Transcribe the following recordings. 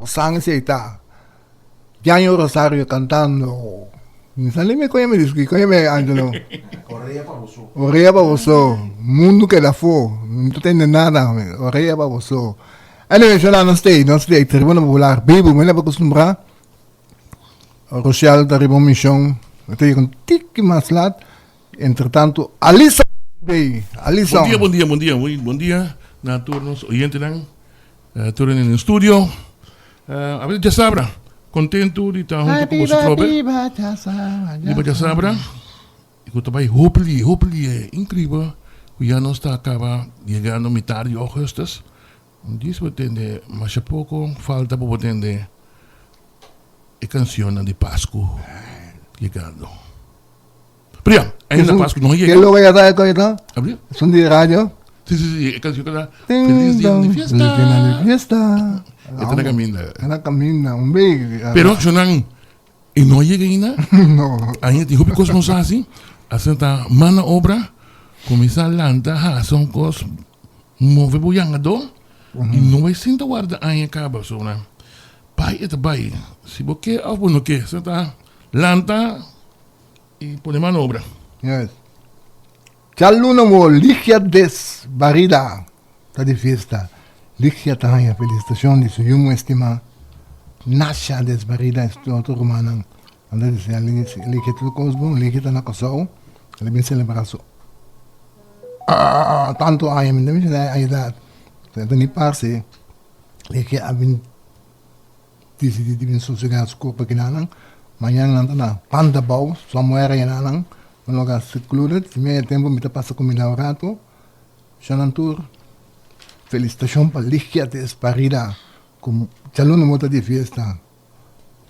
Bo san esei ta. Djanio Rosario cantando. Mi sa ni koe mi disco, koe mi Angelo. Orea pa boso. Orea pa boso. Mundo keda afó. No ta tende nada. Orea pa boso. Anyway, shona nos stay, nos stay. Tribuna Popular bibu, mi leba acostumbrá. Rochelle ta riba un mishon. E ta yega un tiki mas lat. Entretanto, Alison bay. Alison. Bon dia, bon dia, bon dia. Bon dia na tur nos oyentenan. Tur den studio. A ver, djasabra. Contento di ta hunto cu boso trobe. Biba djasabra. Biba djasabra. Y cu ta bay hopi lie, hopi lie. Increíble cu ya nos ta caba yegando mitad di augustus. Un dies bo tende masha poco falta pa bo tende e cancionnan di Pascu yegando. Pero ya, ainda Pascu no yega. Ke loke ya ta e koe ta? Abri? Esun di radio? Si, si, si, e cancion ku ta Feliz dia di fiesta. Feliz dia di fiesta. E ta na caminda. E ta na caminda, un bey. Pero shonan e no yega ainda. No. Ainda tin hopi kos nos hasi. Asina ta man na obra, kuminsá lanta hasi un kos, move bo yangadó i no bai sinta warda aña kaba. So nan bai e ta bai. Si bo ke òf bo no ke. Asina ta lanta i pone man na obra. Yes. Djaluna mo Ligia Des Barida ta di fiesta. Ligia ta haña felisitashon di su yu mu estimá Nasha Des Barida i su otro rumannan. Nan ta desea Ligia tur kos bon. Ligia ta na Kòrsou. El a bin selebrá su tantu aña, mi no ta menshoná e edat, pero e ta ni parse. Ligia a bin disidí di bin sosegá su kurpa kinanan. Mañana nan ta na Pandabou, somewhere ayinanan. Un lugar secluded, si mi haya tempo mi ta pasa cu mi la un rato. Shonan tur, felicitacion pa Ligia Desparida cu djaluna bo ta di fiesta.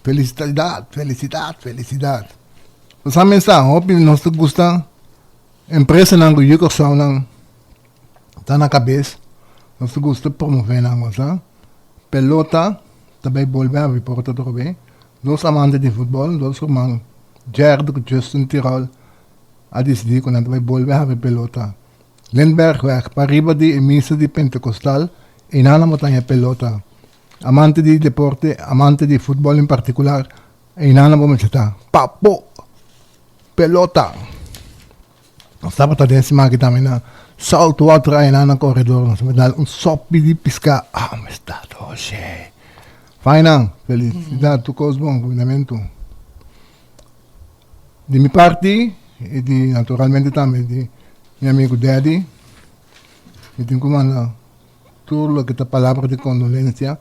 Felicidad, felicidad, felicidad. Bo sa mesa, hopi nos ta gusta empresanan cu Yucosounan ta na cabes, nos ta gusta promove nan, bo sa. Pelota ta bay bolbe habri porta atrobe. Dos amante di futbol, dos ruman, Gerdo ku Justin Tirol, a disidí ku nan ta bai bolbe habri pelota. Lindbergweg, pariba di e misa di Pentekostal, einan nan bo ta haña pelota. Amante di deporte, amante di futbol en partikular, einan nan bo mester ta. Papo! Pelota! Nos tabata den siman aki tambe na Saltwater einan na koredor, nos a dal un sopi di piská. Ah, mester doshi! Fainan, felisidat, tur kos bon, kuminamentu. Di mi parti i di naturalmente tambe di mi amigu Daddy, mi tin ku manda tur loke ta palabra di kondolensia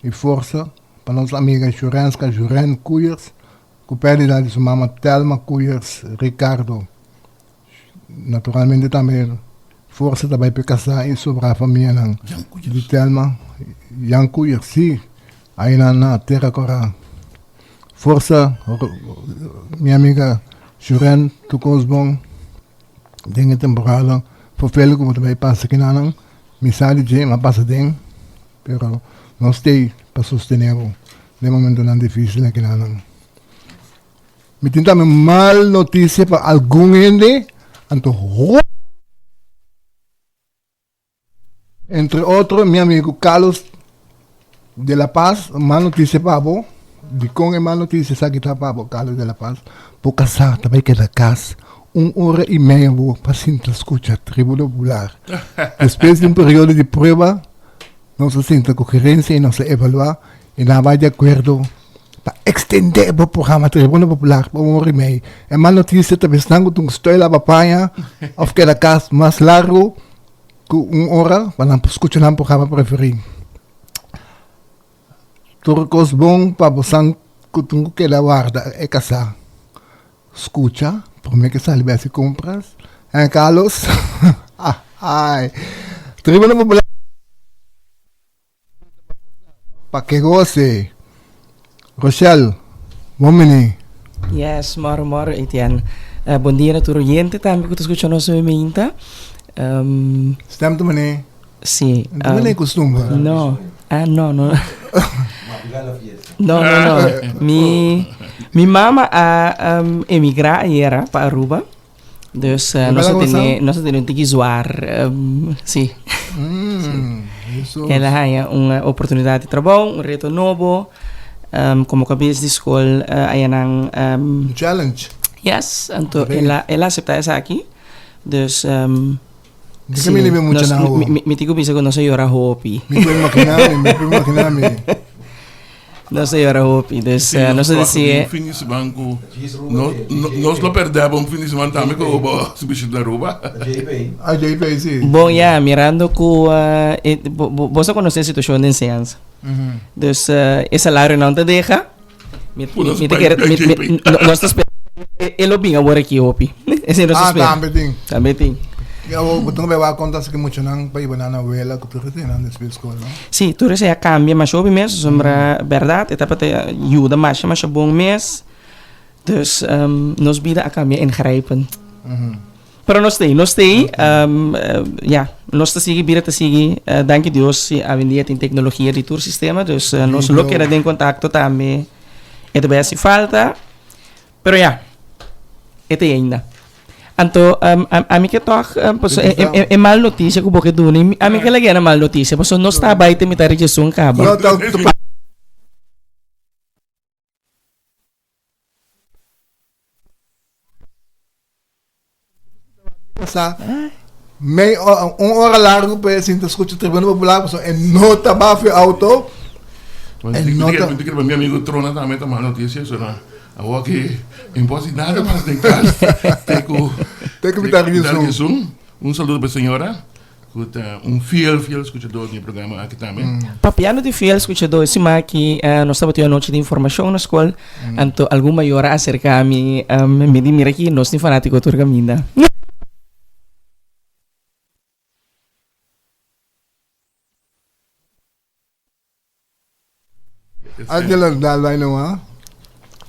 i forsa pa nos amiga Shurenska Juren Kuyers ku pèrdida di su mama Thelma Kuyers Ricardo. Naturalmente tambe forsa ta bai p'e kasá i sobrá famianan di Thelma Jan Koeier, sí, ainan na Tera Kòrá. Forsa mi amiga Shuren, tur kos bon den e temporada fofel ku bo ta bai pasa kinanan. Mi sa di dje, m'a pasa den, pero nos t'ei pa sostené bo den momentonan difísil akinanan. Mi tin tambe mal noticia pa algun hende, anto hopi, entre otro mi amigo Carlos de la Paz, mal noticia pa bo, dikon e mal noticia esaki ta pa bo Carlos de la Paz? Bo kasá ta bai keda kas un ora i media bo pa sinta skucha Tribuno Popular. Despues di un periodo di prueba Nos a sinta ku gerensia i nos a evaluá i nan a bai di akuerdo pa ekstendé bo programa Tribuna Popular pa un ora i mei. E mal notisia ta esnan ku tin stoy laba paña òf keda kas mas largu ku un ora pa nan por skucha nan programa preferí. Tur kos bon pa bosan ku tin ku keda warda e kasá. Skucha promé ke sali bai hasi kompras. Hein Carlos? Ai. Tribuna Popular pa ke goce. Rochelle, bon bini. Yes, moro moro Etienne. Uh, bon dia na tur oyente tambe ku ta skucha nos hoy meinta. Um, Stem tu mané. Sí. Um, mané costumbre. No. Ah, no, no. No, no, no. Mi, mi mama a um, emigra ayera pa Aruba. Dus uh, nos a tene, nos a tene un tiki zwaar. Um, sí. Mm, sí. El a haña un oportunidat di trabou, un reto nobo, komo kabes di skol ayanan. Un challenge. Yes, anto el a el a aseptá esaki. Dus Di ke mi libe mucha nan awor? Mi tin ku bisa ku nos a yora hopi. Mi por imaginá mi, mi por imaginá mi. Nos a yora hopi, dus nos a disi. Un fin di siman ku nos lo pèrdè bo un fin di siman tambe ku bo su bishita na Aruba. Ah, JP, si. Bon, ya, mirando ku bo sa konosé e situashon di enseñansa. Dus e salarionan ta deha. Mi ta kere, nos ta spera e lo bin awor aki hopi. Esei nos ta spera. Ah, tambe tin. Tambe tin. I awor bo ta bai wak konta si ki muchanan pa iba nan abuela ku tur esei nan despues skol, no? Si, tur esei a kambia masha hopi mes, pasobra bèrdat e tabata yuda masha masha bon mes. Dus nos bida a kambia ingrijpend. Pero nos t'ei, nos t'ei, ya, nos ta sigui, bida ta sigui, danki Dios si awendia tin teknologia di tur sistema, dus nos lo keda den kontakto tambe, e ta bai hasi falta. Pero ya, e ta ei ainda. Anto, ami ke tòg, pasobra e mal notisia ku bo ke duna, ami ke laga e mal notisia, pasobra nos ta bai te mitad di djesun kaba. No, ta pasa mei ora, un ora largu pa e sinta skucha Tribuna Popular pasobra e no ta bafia auto. E no ta. Mi ta kere pa mi amigo Trona tambe ta mal notisia so na awor ki e no por hasi nada mas den kas te ku Te ku mitar di esun. Un saludo pa e señora. Ku ta un fiel, fiel skuchadó di e programa aki tambe. Papiando di fiel skuchadó, e siman aki nos tabatin un anochi di informashon na skol, anto algun mayor a aserká mi, mi di mira aki nos tin fanátiko tur kaminda. Angela dal bai no a.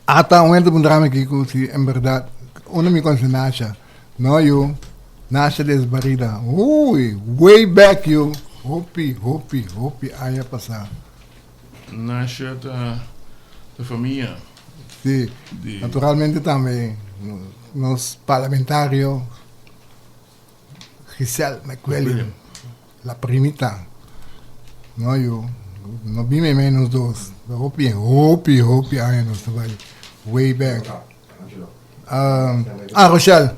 Ata un hende puntra mi kiko si en berdad unda mi conoce Nasha. No yu, Nasha desbarida. Uy, way back yu. Hopi, hopi, hopi aña pasa. Nasha ta ta famia. Si, naturalmente tambe nos parlamentario Giselle McWilliam, la primita. No yo, no bin mei mei nos dos. Hopi, hopi, hopi aña nos ta bai. Way back. Ah, Rochelle.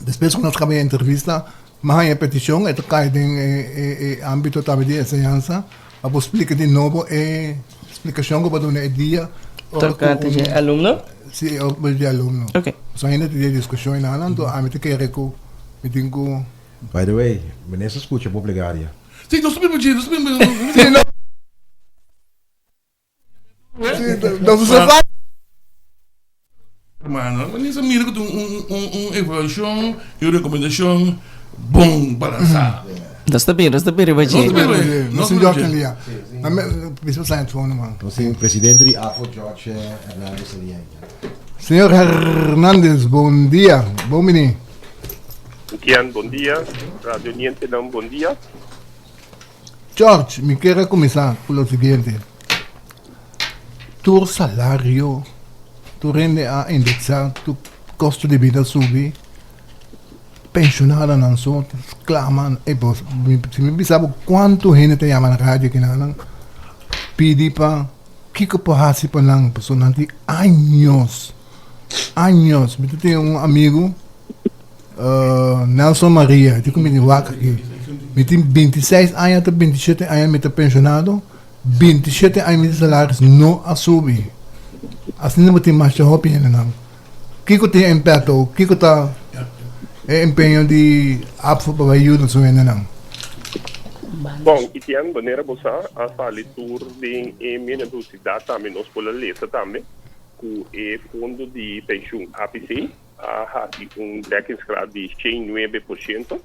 Despues ku nos kaba e entrevista, mi a haña e petishon, e ta kai den e ámbito tambe di enseñansa, pa bo splika di nobo e splikashon ku bo a duna e dia. Tokante dje alumno? Si, ora di alumno. Ok. Pasobra ainda tin e diskushon einan, anto ami ta kere ku mi tin ku. By the way, minister skucha bo plegaria. Si, nos ta biba dje, nos ta biba. Si, no. Si, nos ta sa. Hermano, minister mira ku ta un evaluashon i un rekomendashon bon balansá. Nos ta bira, nos ta bira riba dje. Nos ta bira riba dje. Nos tin George Lia. Bisa sa het phone man. Nos tin presidente di AFO George Hernandez Lia. Señor Hernandez, bon dia. Bon bini. Kian, bon dia. Radio Nientenan, bon dia. George, mi kier a kuminsá ku lo siguiente. Tur salario, tur hende a indeksá, tur kosto di bida subi. Pensionadonan so ta sklama, ey bo, si mi bisa bo kuantu hende ta yama na radio kinanan pidi pa kiko por hasi pa nan, pasobra nan tin años, años. Mi ta tin un amigu, Nelson Maria, di ku mi tin wak aki, mi tin bintiseis aña ta bintishete aña mi ta pensionado, bintishete aña mi salaris no a subi. Asina bo tin masha hopi hendenan. Kiko tin impacto? Kiko ta e empeño di APFO pa bai yuda su hendenan? Bon, Etienne, manera bo sa, a sali tur den e media publicidad tambe, nos por a lesa tambe cu e fondo di pensioen APC a haci un dekkingsgraad di 109%.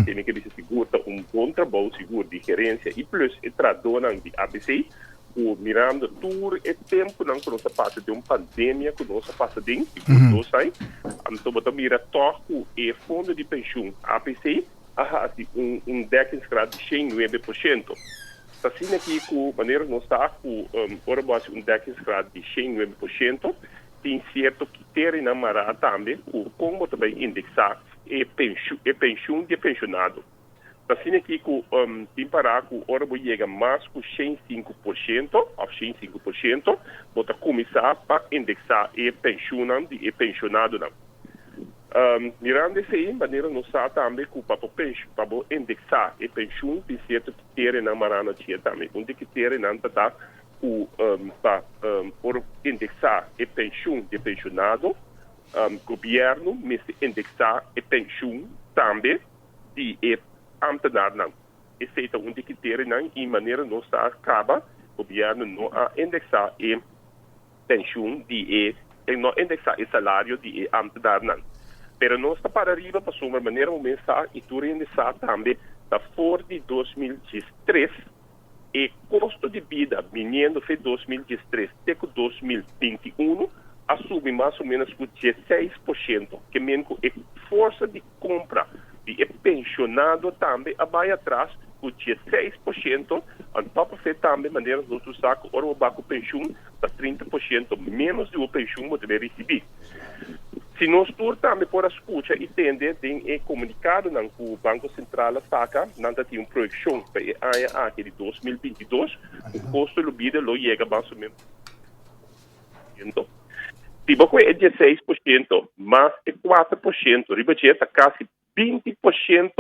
Tene ke bisa sigur ta un bon trabou sigur di gerencia y plus e trahadornan di APC Ku mirando tur e tempunan ku nos a pasa den un pandemia ku nos a pasa den, sigur dos ai, anto bo ta mira tòg ku e fondo di penshun, APC, a hasi un un dekkingsgraad di 109%. Ta asina aki ku manera nos sa ku ora bo hasi un dekkingsgraad di 109% tin sierto kriterianan mará tambe ku kon bo ta bai indeksá e penshun e penshun di e penshonado. Ta asina aki ku tin pará ku ora bo yega mas ku 105% òf 105%, bo ta kuminsá pa indeksá e penshunnan di e penshonadonan. Mirando esei, manera nos sa tambe ku pa bo pa bo indeksá e penshun tin sierto kriterianan mará na dje tambe. Un di e kriterianan ta ta ku pa por indeksá e penshun di e penshonado, gobièrnu mester indeksá e penshun tambe. di e ambtenarnan. Esei ta un di e kriterionan i manera nos ta kaba, gobièrnu no a indeksá e penshun di e, no a indeksá e salario di e ambtenarnan. Pero nos ta para riba pasobra manera bo mes sa i tur hende sa tambe ta for di 2013 e kosto di bida biniendo fe 2013 te ku 2021 a subi mas o ménos ku 16%, ke men ku e forsa di Kompra di e penshonado tambe a bai atras ku 16%, on top of it tambe manera nos tur sa ku ora bo ba ku penshun ta 30% ménos di bo penshun bo ta bai risibí. Si nos tur tambe por a skucha i tende den e komunikadonan ku Banko Sentral a saka, nan ta tin un proyekshon pa e aña aki di 2022 ku kosto lo bida lo yega mas o ménos. Si bo kohe e 16% mas e 4% riba dje ta kasi 20%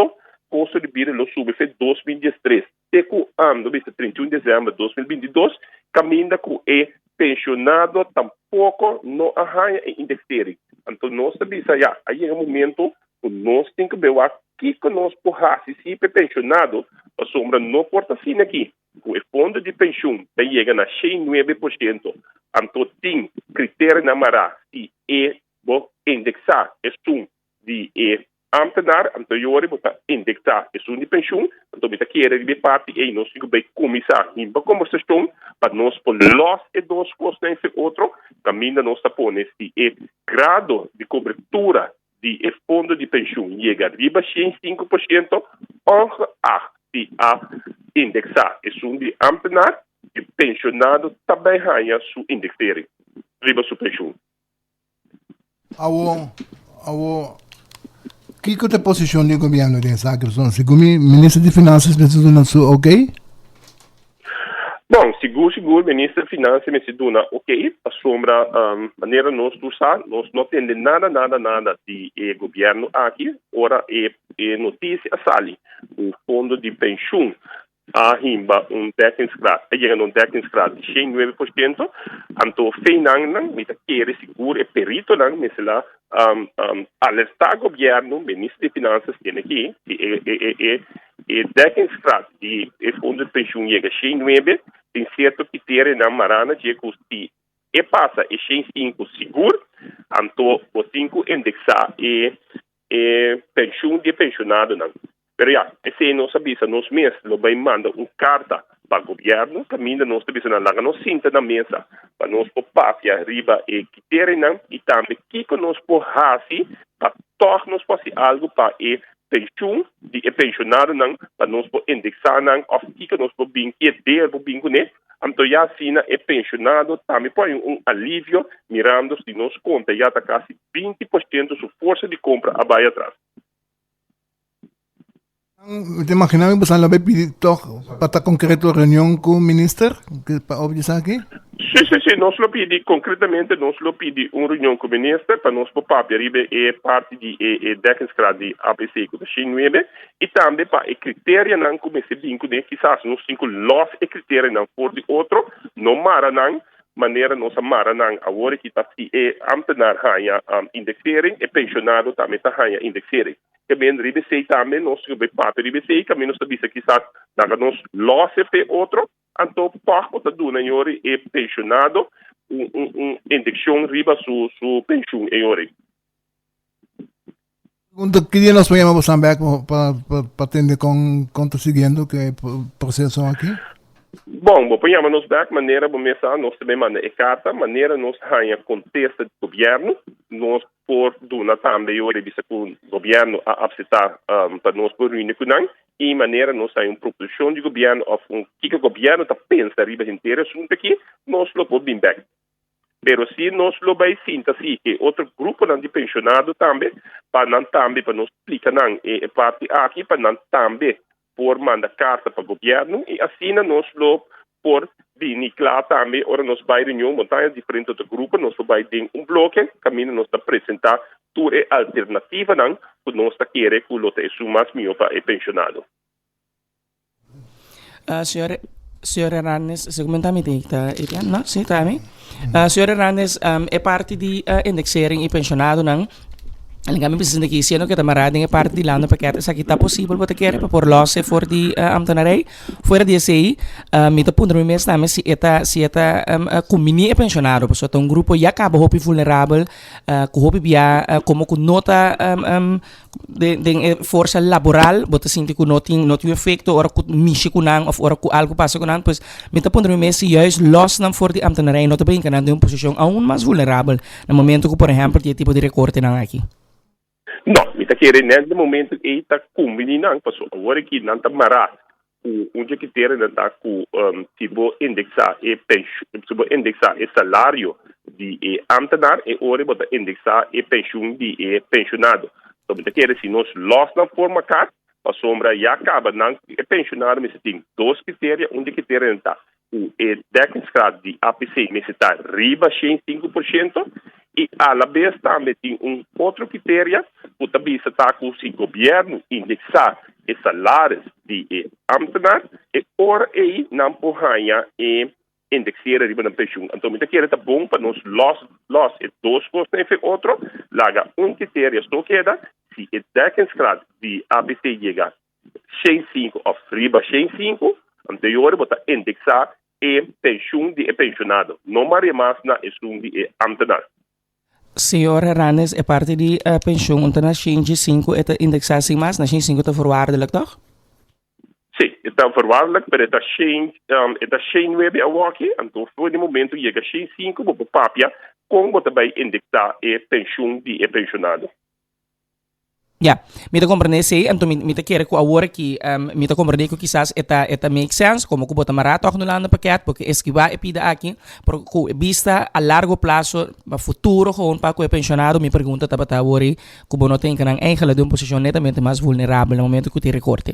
kosto di bida lo subi fe 2013 te ku lo bisa 31 desèmber 2022 kaminda ku e penshonado tampoko no a haña e indeksering. Anto nos ta bisa ya a yega momento ku nos tin ku bai wak kiko nos por hasi si pa e penshonado pasobra no por ta asina aki. Ku e fondo di penshun ta yega na 109%, anto tin kriterionan mará si e bo indeksá esun di e ámtenar, anto yori bo ta indeksá esun di penshun. Anto mi ta kere riba e parti ei nos tin ku bai kuminsá himba kombersashon pa nos por lòs e dos kosnan efe otro, kaminda nos ta pone si e grado di kobertura di e fondo di penshun yega riba 105%, ongeacht di a indeksá esun di ámtenar, e penshonado ta bai haña su indeksering riba su penshun. Awo, awo, kiko ta e posishon di gobièrnu den esaki? Pasobra segun mi, minister di Finansas mester duna su okey. Bon, sigur sigur minister di Finansia mester duna ok, pasobra manera nos tur sa, nos no tende nada nada nada di e gobierno aki ora e e notisia a sali ku fondo di penshun a himba un dekkingsgraad, a yega na un dekkingsgraad di 109%, anto feinannan mi ta kere sigur e peritonan mester la alertá gobierno, minister di Finansias tiene ki si e e e E dekkingsgraad di e fondo di pensioen yega 109, tin sierto kriterionan mará na dje ku si e pasa e 105 sigur, anto bo tin ku indeksá e e pensioen di e pensionadonan. Pero ya, esei nos a bisa nos mes lo bai manda un karta pa gobièrnu kaminda nos ta bisa nan laga nos sinta na mesa pa nos por papia riba e kriterionan i tambe kiko nos por hasi pa tòg nos por hasi algu pa e penshun di e penshonadonan pa nos por indeksá nan òf kiko nos por bin ki e dea por bin kuné, anto ya asina e penshonado tambe por haña un alivio mirando si nos konta ya ta kasi 20% su forsa di kompra a bai atras. Mi ta imaginá mi boso lo bai pidi tòg pa ta konkreto reunion ku minister pa obra esaki? Sí, sí, sí, nos lo pidi, konkretamente nos lo pidi un reunion ku minister pa nos por papia riba e parti di e e dekkingsgraad di abc ku ta 109 i tambe pa e kriterianan ku mester bin kuné, kisas nos tin ku lòs e kriterianan for di otro, no mara nan manera nos a mara nan awor aki ta si e ambtenaar haña indeksering, e penshonado tambe ta haña indeksering. Ke men riba esei tambe nos tin ku bai papia riba esei, kaminda nos ta bisa kisas laga nos lòs e fe otro. Anto tòg bo ta duna yori e penshonado un un un indekshon riba su su penshun e yori. Pregunta, ki dia nos por yama bosan bek pa pa pa tende kon kon ta siguiendo ku e proseso aki? Bon, bo por yama nos bek manera bo mes sa, nos ta bay manda e karta, manera nos haña kontesta di gobièrnu, nos por duna tambe yori bisa ku gobièrnu a apseptá pa nos por reuni ku nan I manera nos haña un proposishon di gobièrnu òf un kiko gobièrnu ta pensa riba henter e asuntu aki, nos lo por bin bèk. Pero si nos lo bai sinta si e otro gruponan di penshonado tambe, pa nan tambe, pa nos splika nan e parti aki, pa nan tambe por manda karta pa gobièrnu i asina nos lo por bini kla tambe ora nos bai reunion Montaña diferente otro grupo nos lo bai den un bloke kaminda nos ta presentá tur e alternativanan ku nos ta kere ku lo ta esun mas mihó pa e penshonado. Señor señor Hernandez segun mi ta ta Etienne no si ta ami señor Hernandez e parti di indexering y pensionadonan Alga mi bisa aki siendo ke ta mará den e parti di landenpakket esaki ta posibel bo ta kere pa por lòs e for di ambtenarij? Fuera di esei mi ta puntra mi mes tambe si e ta si e ta kumbiní e penshonado pasobra ta un grupo ya kaba hopi vulnerabel ku hopi bia komo ku no ta Den den e forsa laboral bo ta sinti ku no tin no tin un efekto ora ku mishi ku nan òf ora ku algu pasa ku nan pues mi ta puntra mi mes si juist lòs nan for di ambtenarij no ta brinka nan den un posishon aun mas vulnerabel na momento ku por ehèmpel tin e tipo di rekortenan aki. No, mi ta kere nèt den momento ei ta kumbiní nan pasobra awor aki nan ta mará ku un dje kriterionan ta ku si bo indeksá e penshun, si bo indeksá e salario di e ámtenar e ora bo ta indeksá e penshun di e penshonado. So mi ta kere si nos lòs nan forma kar, pasobra ya kaba nan e penshonado mester tin dos kriterio, un di e kriterionan ta ku e dekkingsgraad di APC mester ta riba 105% i alabes tambe tin un otro kriteria ku ta bisa ta ku si gobièrnu indeksá e salaris di e ámtenar e ora ei nan por haña e indeksera riba nan penshun. Anto mi ta kere ta bon pa nos lòs lòs e dos kosnan efe otro, laga un kriteria so keda, si e dekkingsgraad di APC yega 105 òf riba 105, anto e ora bo ta indeksá e penshun di e penshonado, no maria mas na esun di e ámtenar. Señor Hernandez, e parti di penshun un ta na 105 e ta indeksá sin mas, na 105 ta voorwaardelijk tòg? Sí, e ta voorwaardelijk, pero e ta shen, e ta 109 awoki, anto for di momento yega 105 bo por papia kon bo ta bai indeksá e penshun di e penshonado. Ya, mi ta comprende esey, anto mi, mi ta kere cu awor aki, mi ta comprende cu kisas e ta, e ta make sense, como cu bo ta mara toch no landa pakket, porque esquiva e pida aki, pero cu bista a largo plazo, pa futuro gewoon pa cu e pensionado, mi pregunta tabata awor ey, cu bo no ta hinca nan eigenlijk den un posicion netamente mas vulnerabel na momento cu tin recorte.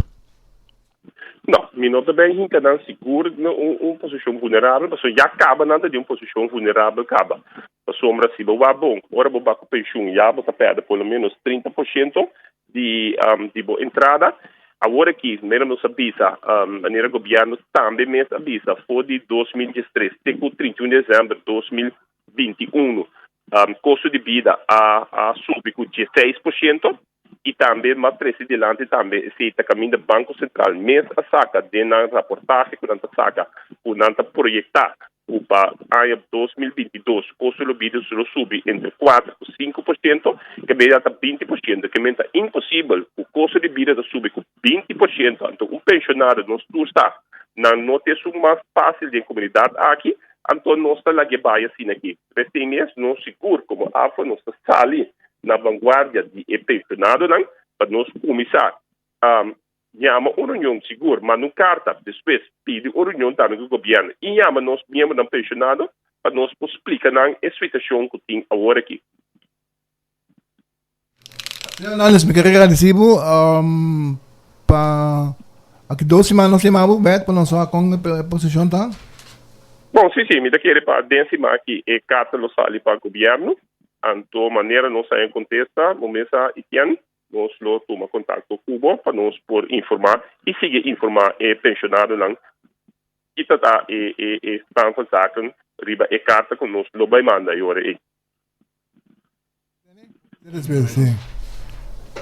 No, mi no ta bay hinca nan sigur na un, un posicion vulnerabel, pasobra ya caba nan ta den un posicion vulnerabel caba. Pasobra si bo wak bon, ora bo ba ku penshun ya bo ta pèrdè por lo ménos 30 por shento di di bo entrada. Awor aki, manera nos a bisa, manera gobièrnu tambe mes a bisa for di 2013 te ku 31 desèmber 2021, kosto di bida a a subi ku dieseis por shento i tambe mas trese dilanti tambe esei ta kaminda Banko Sentral mes a saka den nan raportahe ku nan ta saka ku nan ta proyektá ku pa aña 2022 kosto lo bida lo subi entre 4 ku 5%, ke beda ta 20%, ke men ta imposibel ku kosto di bida ta subi ku 20%, anto un penshonado nos tur sa nan no ta esun mas fásil den komunidat aki, anto nos ta lag'e bai asina aki. P'esei mes nos sigur komo AFO nos ta sali na vanguardia di e penshonadonan pa nos kuminsá Yama un reunion sigur, manda un karta, despues pidi un reunion tambe ku gobièrnu i yama nos miembronan penshonado pa nos por splika nan e situashon ku tin awor aki. Señor Hernandez, mi kere gradisí bo pa aki dos siman nos yama bo bèk pa nos wak kon e posishon ta. Bon, si, si, mi ta kere pa den siman aki e karta lo sali pa gobièrnu, anto manera nos haña kontesta, bo mes a Etienne. Nos lo tuma kontakto ku bo pa nos por informá i sigui informá e penshonadonan ki ta ta e e e stand van zaken riba e karta ku nos lo bai manda e ora ei.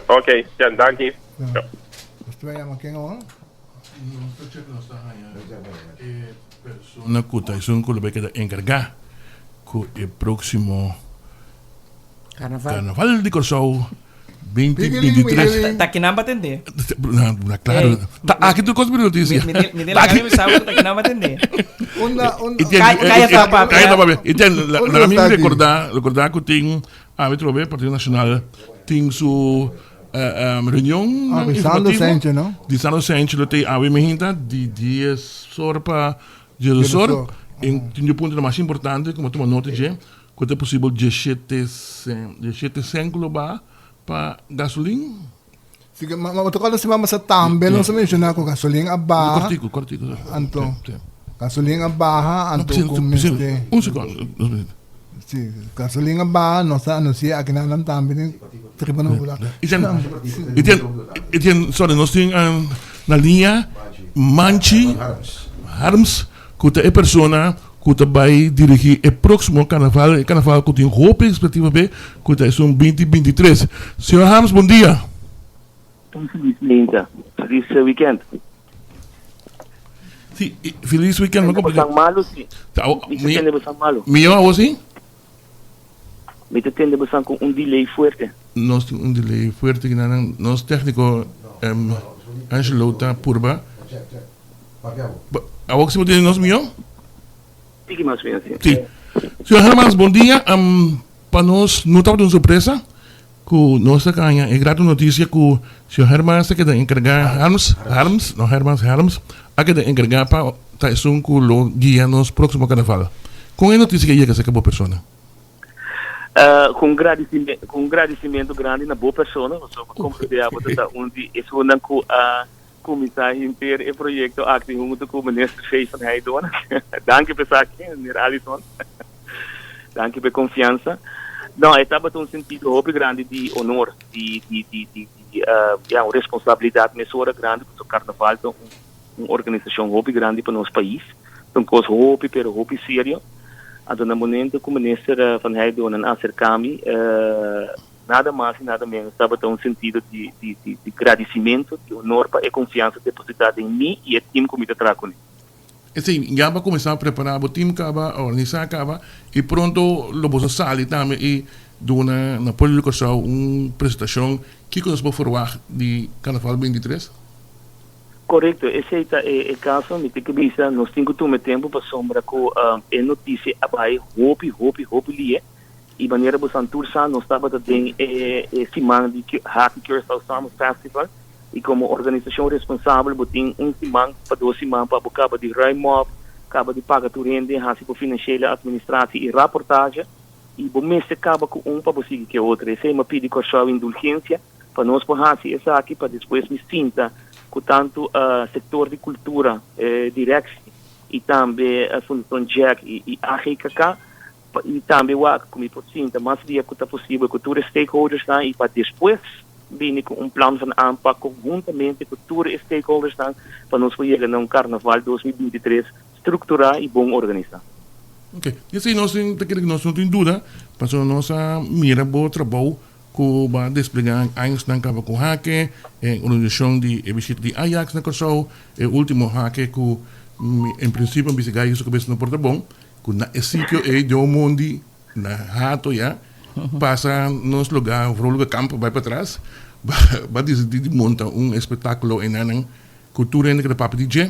Ok, Jan, danki. Nos ta check nos ta haña e persona ku ta esun ku lo bai keda enkargá ku e próksimo Carnaval. Carnaval di Kòrsou 2023. Ta kinan pa tende. Na claro. Ey, Ta aki tur kos mi notisia. Mi mi mi laga mi sa ku ta kinan pa tende. Unda unda Kaya kaya ta papia. Kaya ta papia. I ten Unda laga mi está aki? rekorda rekorda ku tin awe trobe Partido Nacional tin su reunion Ah, di Sandro informativo. Sanchez, no? Di Sandro Sanchez lo tei awe mihinta di 10 or pa 12 or. 12 or. En tin di puntonan mas importante ku mi a tuma nota dje. Ku ta posibel 17 cent, 17 cent ku lo baha pa gasolin? Si ke ma ma toca siman pasa tambe nos a menciona cu gasolin a baha. Cortico, cortico. Anto gasolin a baha anto cu mester. Un secondo. Si, gasolin a baha nos a anuncia aki nan tambe den Tribuna Popular. Etienne, Etienne, sorry, nos tin na linea Manchi Harms cu ta e persona cu ta bay dirigi e proximo carnaval, e carnaval cu tin hopi expectativa p'e, cu ta esun binti binti tres. Señor Harms, bon dia. Un feliz mainta. Feliz weekend. Si, feliz weekend. Mi ta tende malo si. Mi ta tende bosan malo. Miyo awo si? Mi ta tende bosan cu un delay fuerte. Nos tin un delay fuerte kinan. Nos tecnico Angelo ta purba. Awor si bo tende nos miyo? Tiki mas miyo si. Si. Señor Hermans, bon dia. Pa nos no tabata un sorpresa ku nos a kaña e grato notisia ku señor Hermans a keda enkargá, Harms, Harms, no Hermans, Harms, a keda enkargá pa ta esun ku lo guia nos próksimo karnaval. Kon e notisia ke yega serka bo persona? Ku un gradisimentu, ku un gradisimentu grandi na bo persona, pasobra mi komprendé abo ta ta un di esunnan ku a Kuminsá henter e proyekto aki huntu ku Minister Gé van Heydoorn. Danki pa esaki, meneer Allison. Danki pa e konfiansa. No, e tabata un sentido hopi grandi di honor, di di di di di ya un responsabilidat mesora grandi pasobra Karnaval ta un un organisashon hopi grandi pa nos pais. Ta un kos hopi pero hopi serio. Anto na momento ku Minister van Heydoorn a aserká mi, Nada mas i nada menos tabata un sentido di di di di gradisimentu, di honor pa e konfiansa depositá den mi i e tim ku mi ta traha kuné. Esei, ya bo a kuminsá prepará bo tim kaba, organisá kaba i pronto lo boso sali tambe i duna na pueblo di Kòrsou un presentashon. Kiko nos por ferwagt di Karnaval 23? Korekto, esei ta e e kaso. Mi tin ku bisa nos tin ku tuma e tempu pasobra ku e notisia a bai hopi, hopi, hopi lihe. I manera bosan tur sa, nos tabata den e e siman di Happy Curaçao Summer Festival i komo organisashon responsabel bo tin un siman pa dos siman pa bo kaba di ruim op, kaba di paga tur hende, hasi bo financiële administratie i raportage i bo mester kaba ku un pa bo sigui ku e otro. Esei mi a pidi Kòrsou indulgensia pa nos por hasi esaki pa despues mi sinta ku tantu sektor di kultura, direktie i tambe Fundashon Jack i AGKK Pa i tambe wak ku mi por sinta mas dia ku ta posibel ku tur e stakeholdersnan i pa despues bini ku un plan van aanpak konhuntamente ku tur e stakeholdersnan pa nos por yega na un Karnaval 2023 strukturá i bon organisá. Ok, di esei nos tin ta kere ku nos no tin duda pasobra nos a mira bo trabou ku bo a desplegá añosnan kaba ku hake, e organisashon di e bishita di Ajax na Kòrsou, e último hake ku en prinsipio a bisa gai su kabes no por ta bon. Ku na e sitio ei den un mondi na hato ya pasa nos luga Vrolijke Kamp bai patras ba disidí di monta un espectáculo enanan ku tur hende ku ta papia di dje.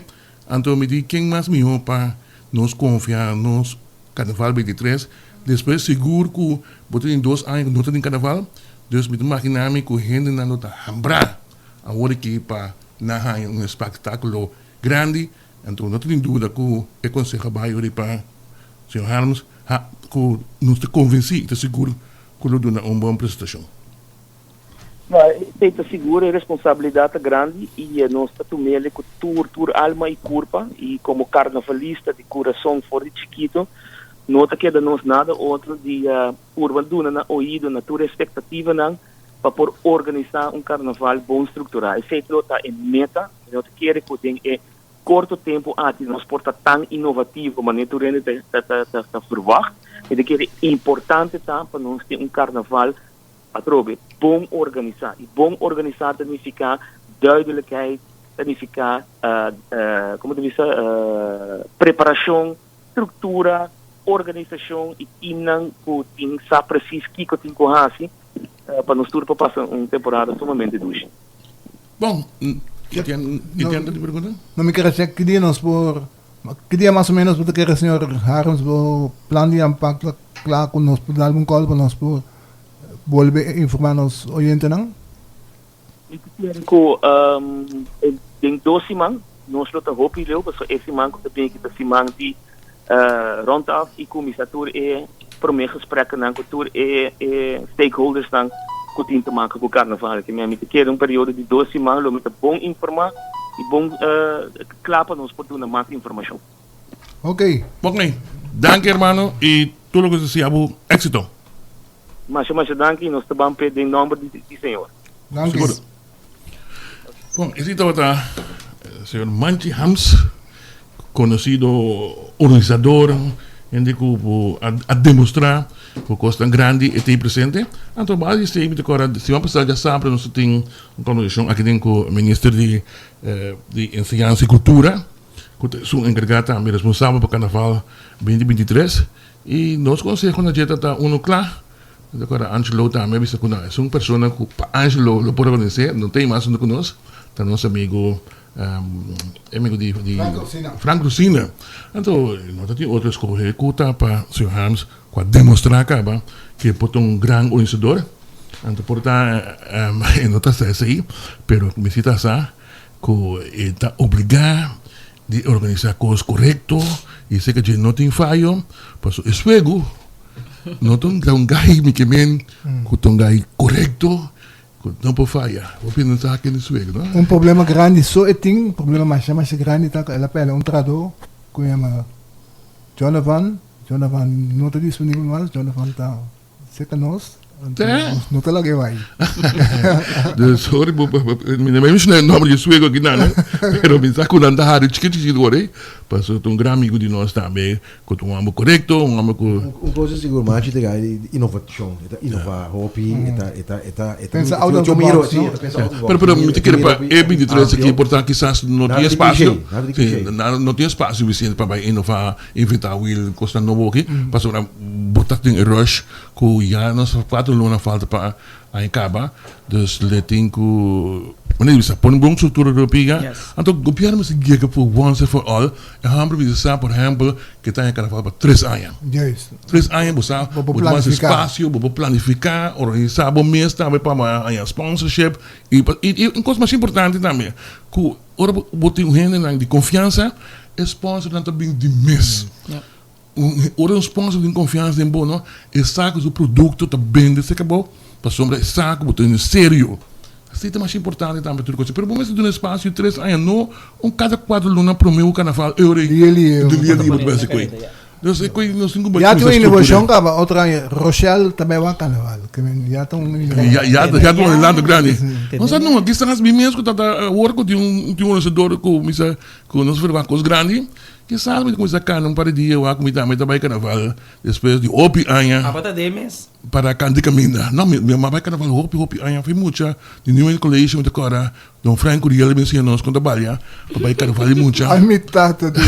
Anto mi di ken mas mihó pa nos konfia nos Karnaval 23 despues sigur ku bo ta tin dos aña ku no ta tin karnaval dus mi ta magina mi ku hendenan lo ta hambrá awor aki pa nan haña un espectáculo grandi. Anto no ta tin duda ku e konseho a bai ori pa señor Harms ha ku nos ta konvensí i ta sigur ku lo duna un bon presentashon. No, esei ta sigur, e responsabilidat ta grandi i nos ta tum'el ku tur tur alma i kurpa i komo karnavalista di kurason for di chikito no ta keda nos nada otro di purba duna na oido na tur e espektativanan pa por organisá un karnaval bon strukturá. Esei lo ta e meta. Mi no ta kere ku den e korto tempu aki nos por ta tan inovativo manera tur hende ta ta ta ta verwagt. Mi ta kere importante ta pa nos tin un karnaval atrobe bon organisá. I bon organisá ta nifiká duidelijkheid, ta nifiká komo ta bisa preparashon, struktura, organisashon i timnan ku tin sa presis kiko tin ku hasi pa nos tur por pasa un temporada sumamente dushi. Bon, i tin i tin otro pregunta? No, mi kere check ki dia nos por, ki dia mas o menos bo ta kere señor Harms bo plan di aanpak ta kla ku nos por dal un call pa nos por bolbe informa nos oyentenan? Mi ta kere ku den dos siman nos lo ta hopi leu pasobra e siman ku ta bini aki ta siman di rondaf i kuminsá tur e promé gesprekkenan ku tur e stakeholdersnan. ku tin te maka ku karnaval. Ke mi ta kere un periodo di dos siman lo mi ta bon informá i bon kla pa nos por duna mas informashon. Ok. Ok. Danki hermano i tur loke ta siña bo éxito. Masha masha danki i nos ta ban p'e den nòmber di Señor. Danki. Seguro. Bon, esei tabata señor Manchi Hams, konosido organisador, hende ku bo a demostrá ku kosnan grandi e tin presente. Anto base di esei mi ta kòrda siman pasá djasabra nos a tin un kòmbersashon aki den ku minister di di enseñansa i kultura ku ta esun enkargá tambe responsabel pa karnaval 2023 i nos konseho na dje ta ta unu kla. Mi ta kòrda Angelo tambe a bisa ku nan esun persona ku pa Angelo lo por rekonosé, no ta e mas huntu ku nos, ta nos amigu e amigu di di Frank Rosina. Frank Rosina. Anto no ta tin otro eskohe ku ta pa señor Harms ku a demostrá kaba ku e por ta un gran organisador. Anto por ta e no ta sa esei, pero mi si ta sa ku e ta obligá di organisá kos korekto i esei ke dje no tin fayo, pasobra e suegu no ta un gran gai mi ke men ku ta un gai korekto ku no por faya. Bo pinta sa ken e suegu no? Un problema grandi so e tin, un problema masha masha grandi ta ku el a pèrdè un trahadó ku yama Jonavan, Jonavan no ta disponibel mas, Jonavan ta Cerca nos, anto nos no ta laga e bai. Dus sorry, mi no menciona e nomber di e suego aki nan, pero mi sa cu nan ta hari chikit chikit wor ey, pasobra ta un gran amigo di nos tambe, cu ta un homber corecto, un homber cu. Un cosa sigur, Machi ta gai di innovacion, e ta innova hopi, e ta, e ta, e ta, e ta. Pensa out of the box, no? Pero, pero mi ta kere pa e 23 aki por ta kisas no tin espacio, si, no tin espacio suficiente pa bai innova. Inventá wiel kosnan nobo aki, pasobra bo ta tin e rush ku ya nos kuater luna falta pa aña kaba, dus le tin ku manera di bisa pone bon struktura riba piga. Anto gobièrnu mester yega for once and for all e hòmber bisa sa por ehèmpel ke ta aña karnaval pa tres aña. Tres aña bo sa bo tin mas espasio, bo por planifiká, organisá bo mes tambe pa haña sponsorship i un kos mas importante tambe ku Ora bo tin un hendenan di konfiansa, e sponsornan ta bin di mes. Ora un sponsor tin konfiansa den bo, no, e sa ku su produkto ta bende serka bo, pasobra e sa ku bo ta hende serio. Esei ta mas importante tambe tur kos. Pero bo mester duna espasio tres aña, no un kada kuater luna promé ku karnaval, e ora ei di lia lia bo ta bai hasi koe. Dus e koe nos tin ku bai Ya tin un innovacion kaba otro aña Rochelle ta bai wak carnaval ke men ya ta un innovacion. Ya ya ya ta un adelanto grandi. Nos a numa kisas mi mes ku ta ta awor ku tin un tin un organisador ku mi sa ku nos verwagt kos grandi kisas mi ta kuminsa kanta un par di dia wak mi tambe ta bai carnaval despues di hopi aña. Aba ta den mes. Para kanta di kaminda. No mi mi a bai carnaval hopi hopi aña fi mucha di New England College mi ta kòrda Don Frank Curiel a bin siña nos kon ta balia pa bai carnaval di mucha. Ay mi tata di.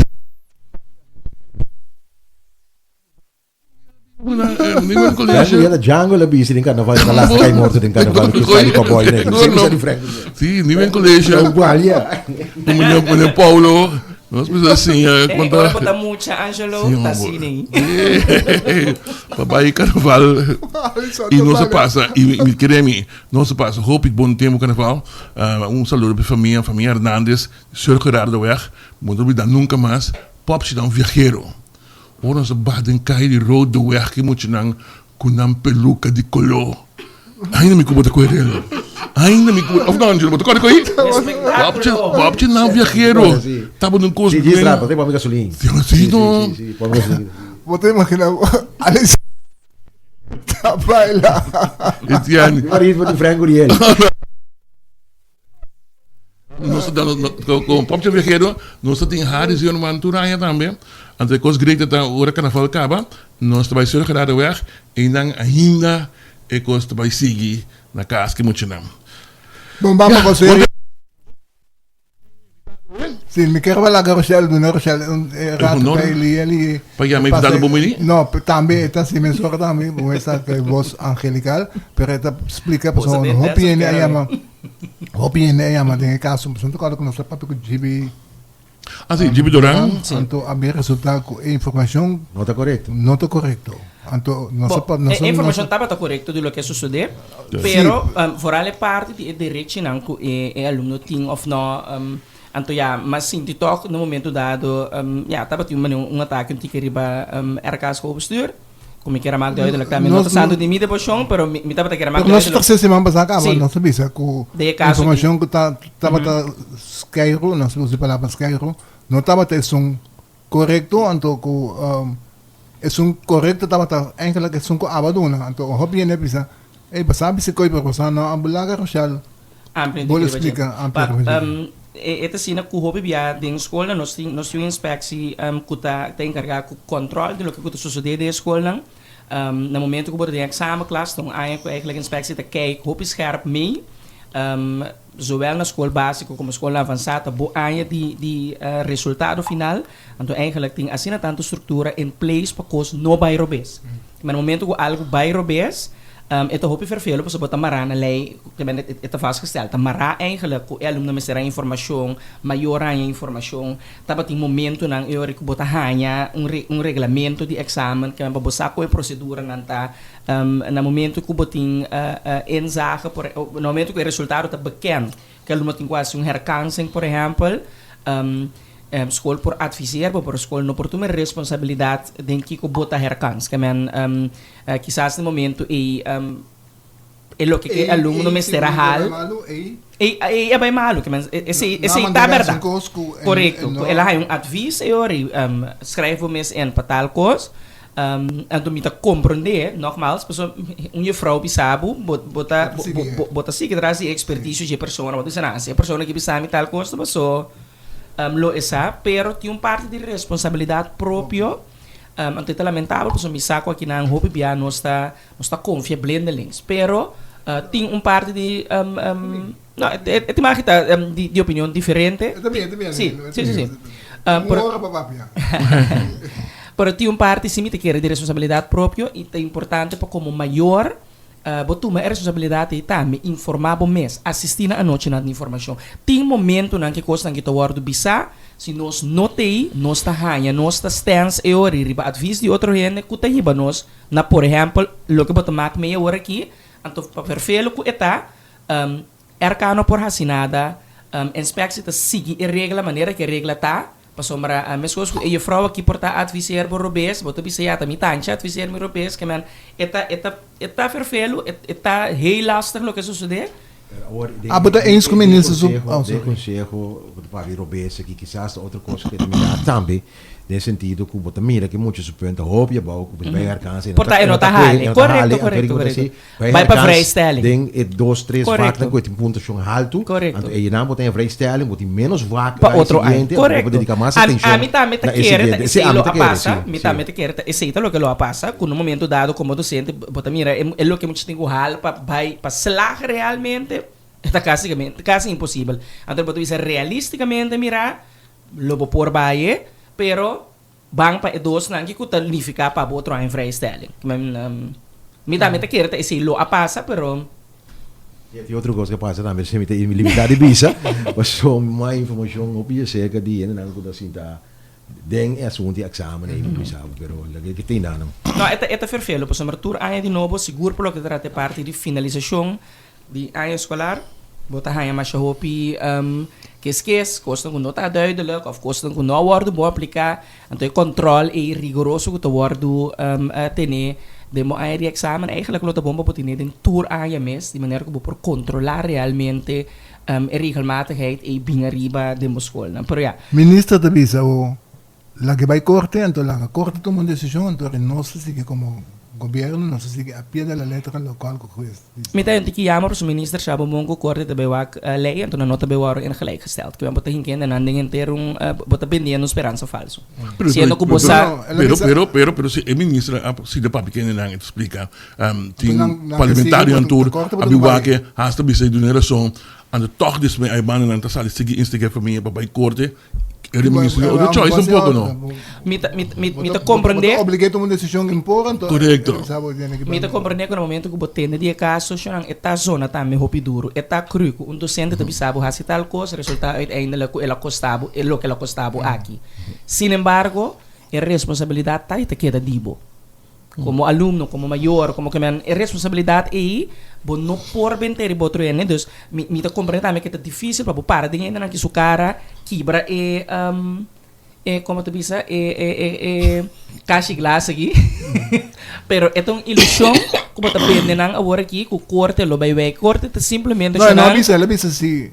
Frank Django la bisti den carnaval ta lasta kai morto den carnaval ku sali pa boy ne. Sempre sa di Frank. Sí, ni ben colegio. Igual ya. Meneer meneer Paulo, nos bisa siña Eh, konta. ora bo ta mucha Angelo, ta asina. Pa bai carnaval y no se pasa y mi kere mi no se pasa hopi bon tempo carnaval. Un saludo pa famia, famia Hernandez, Sir Gerardo Weg, bo no ta olbida nunca mas. Popsi ta un viahero. Ora nos a baha den kaya di Rodeweg ki muchanan ku nan peluka di koló. Ainda mi ku bo ta kohe rel. Ainda mi ku bo, òf no Angelo, bo ta kòrda kohe? Popchi, popchi nan viahero tabata un kos Sí, bien. strapa, te pone gasolin. Sí, no. Sí, sí, pone gasolin. Bo ta imagina Alex ta baila. Etienne. Riba ritmo di Frank Gurriel. Nos ta con Popchi Viajero, nos ta tin Harry Zimmerman tur aña tambe. Anto e cos great ta ora carnaval caba, nos ta bay Sr. Gerardoweg y nan ainda e cos ta bay sigui na cas ki muchanan. Bon, ban pa cos Sí, mi kier wak laga Rochelle, duna Rochelle un rato pa e lia li. Pa yama invitado bon bini? No, tambe e ta hasi mesora tambe, bo mester sa ku e bos angelical, pero e ta splika pasobra hopi hende a yama, hopi hende a yama den e kaso, pasobra ta kòrda ku nos a papia ku Gibi. Ah si, Gibi Duran. Anto a bin resulta ku e informashon No ta korekto. No ta korekto. Anto nos a Bo, e informashon tabata korekto di loke a sosodé, pero foral e parti di e derechinan ku e e alumno tin òf no, anto ya, mas sinti tòg na momento dado ya tabatin un manera un atake un tiki riba RK Schoolbestuur. Ku mi kier a mak duidelijk tambe. No ta santu di mi deboshon, pero mi mi tabata kier a mak Pero nos duidelijk. tercer siman pasá kaba Sí. nos a bisa ku Den e kaso di. informashon ku ta tabata skeiru, nos a usa e palabra skeiru, no tabata esun korekto, anto ku esun korekto tabata eigenlijk esun ku aba duna. Anto hopi hende a bisa, ey bo sa bisa koi pero bo sa no a bulaga Rochelle. Amplio Bo lo riba dje. splika amplio Pa riba dje. e ta asina ku hopi bia den skolnan nos tin nos tin un inspeksi ku ta ta enkargá ku kòntròl di loke ku ta sosodé den e skolnan. Na momento ku bo ta den eksamenklas ta un aña ku eigentlik inspeksi ta kijk hopi scherp mee. Zowel na skol básiko komo skolnan avansá ta bo aña di di resultado final. Anto eigentlik tin asina tantu struktura in place pa kos no bai robes. Ma na momento ku algu bai robes E ta hopi fervelo pasobra bo ta mará na lei, e ta vastgesteld, ta mará eigenlijk ku e alumno mester haña informashon, mayor haña informashon. Tabatin momentonan e ora ku bo ta haña un un reglamento di eksamen ke pa bo sa kon e proseduranan ta. Na momento ku bo tin inzage por na momento ku e resultado ta bekend ku e alumno tin ku hasi un herkansing por ehèmpel, Skol por adviseer bo, pero skol no por tuma e responsabilidat den kiko bo ta herkans. Ke men kisas den momento ei e loke ke e alumno mester a hal, ei ei a bai malu. Ke men esei esei ta bèrdat. Korekto. Ku el a haña un advis ei ora ei skrijf bo mes in pa tal kos. Anto mi ta komprondé, nogmaals, pasobra un jufrou bisa bo, bo bo ta bo ta sigui tras di e ekspertisio dje persona. Bo ta bisa, si e persona aki bisa mi tal kos ta paso lo e sa, pero tin un parti di responsabilidat propio. Anto e ta lamentabel pasobra mi sa ku akinan hopi bia nos ta nos ta konfia blindelings, pero tin un parti di no e tin magi ta di opinion diferente. Si, si, si, si. Pero tin un parti si mi ta kere di responsabilidat propio i ta importante pa komo mayor bo tuma e responsabilidat ei tambe, informá bo mes, asistí na anochinan di informashon. Tin momentunan ku e kosnan ki ta wòrdu bisá, si nos no t'ei, nos ta haña nos ta stèns e ora ei riba advis di otro hende ku ta hiba nos na por ehèmpel loke bo ta mak mei awor aki, anto pa ferfelu ku e ta, RK no por hasi nada, Inspectie ta sigui e regla manera ku e regla ta, pasobra meskos ku e jufrou aki por ta adviseer bo robes, bo ta bisa ya ta mi tanchi adviseer mi robes, ke men e ta e ta e ta ferfelu, e ta heel lastig loke a sosode. Ah, bo ta eens ku minister su. Oh, sorry. Den konseho ku ta papia di robes aki kisas ta otro kos ku e ta mira tambe. Den sentido ku bo ta mira ku e mucha su punt ta hopi abou ku bo bai herkans Por ta e no ta hali. Korekto, korekto, korekto. Bai pa vrijstelling. Den e dos, tres vaknan ku e tin puntashon haltu. Korekto. Anto einan bo ta en vrijstelling, bo tin ménos vak Pa otro aña. siguiente, anto bo por dediká mas atenshon Ami tambe ta na e kere ta siguiente. Sí, esei ami lo ta a kere, pasa. sí, Mi sí. tambe ta kere ta esei ta loke lo a pasa, ku na un momento dado komo dosente bo ta mira e loke mucha tin ku hal pa bai pa slag realmente ta kasi imposibel. Anto bo ta bisa realisticamente mira Lo bo por bai e, pero ban pa e dosnan ki ku ta nifiká pa bo otro aña vrijstelling. Mi tambe ta kere ta esei lo a pasa, pero. I tin otro kos ku a pasa tambe, si mi ta limitá di bisa, pasobra mas informashon hopi aserka di hendenan ku ta sinta den e asuntu di eksamen ei mi bisa bo, pero loke ke tin nan. No, e ta e ta ferfelu, pasobra tur aña di nobo, sigur por loke ta trata e parti di finalisashon Di aña eskolar bo ta haña masha hopi keskes, kosnan ku no ta duidelijk òf kosnan ku no a wòrdu bon apliká. Anto e kòntròl ei rigoroso ku ta wòrdu tene den bo aña di eksamen eigentlik lo ta bon pa bo tene den tur aña mes, di manera ku bo por kontrolá realmente e regelmatigheid ei bin ariba den bo skolnan. Pero ya. Minister ta bisa bo Laga e bai korte, anto laga korte tuma un desishon, anto ri nos ta sigui komo gobierno, nos ta sigui a pie de la letra lokual ku hues bisa. Mi ta henti ki yama pasobra minister sa bo bon ku korte ta bai wak lei, anto nan no ta bai wòrdu in gelijk gesteld. Kiben bo ta hinka hende nan den henter un, bo ta bendiendo un speransa falso. Siendo ku bo sa. Pero, pero, pero, pero si e minister a sigui papia ku hendenan e ta splika, tin parlamentarionan tur a bin wak e, hasta bisa e duna e rason, anto tòg despues ai bandanan ta sali sigui instiga e famia pa bai korte. E minister no otro choice tampoco no. Mi ta mi mi mi ta comprende. Bo ta oblig'é tuma un decision importante. Correcto. Mi ta comprende cu na momento cu bo tende di e caso shonan e ta zona tambe hopi duro. E ta cru cu un docente ta bisa bo haci tal cos resulta uiteindelijk cu el a costa bo e loke el a costa bo aki. Sin embargo e responsabilidad ta y ta keda di bo. Komo alumno, komo mayor, komo ke men, e responsabilidat ei bo no por bent'é riba otro hende. Dus mi mi ta komprendé tambe ke ta difísil pa bo para den hendenan ki su kara kibra e e komo ta bisa e e e e. Kashi glas aki. Pero e ta un ilushon ku bo ta bende nan awor aki ku korte lo bai wei. Korte ta simplemente No, e no a nan. bisa, el a bisa si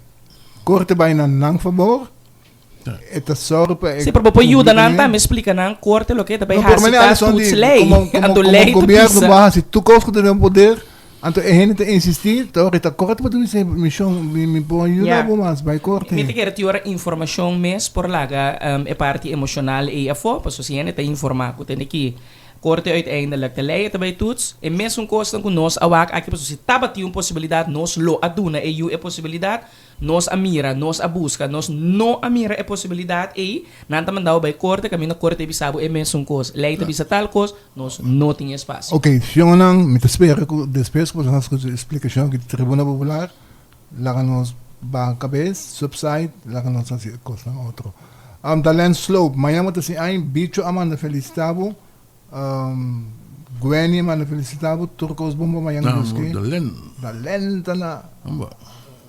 korte bai na nan fabor, e ta sòru pa e Sí, pero bo por yuda nan kumpli tambe splika nan korte loke e ta bai No, pero hasi manera ta Alison toets di, lei. komo, komo, Anto komo lei ta gobierno bisa. bo a hasi tur kos ku ta den poder, anto e hende ta insistí, ta ora ta korte bo ta bisa, mi shon, mi, mi por yuda bo mas, bai korte. Mi ta kere tin ora informashon mes por laga e parti emoshonal ei afó, pasobra si hende ta informá ku tende ki korte uiteindelijk ta lei e ta bai toets, e mesun kosnan ku nos a wak aki, pasobra si tabatin un posibilidat nos lo a duna e yu e posibilidat, Nos a mira, nos a buska, nos no a mira e posibilidat ei, nan ta manda bo bai korte, kaminda korte bisa bo e mesun kos. Lei ta bisa tal kos, nos no tin espasio. Ok, shonnan, mi ta spera ku despues ku boso a skucha e splikashon aki di Tribuna Popular, laga nos baha kabes, subside, laga nos hasi e kosnan otro. Dalen Sloop, mañana bo ta sin aña, Bicho a manda felisitá bo, Gwenny a manda felicita bo tur cos bon pa mañan Dios ke. Dalen. Dalen ta na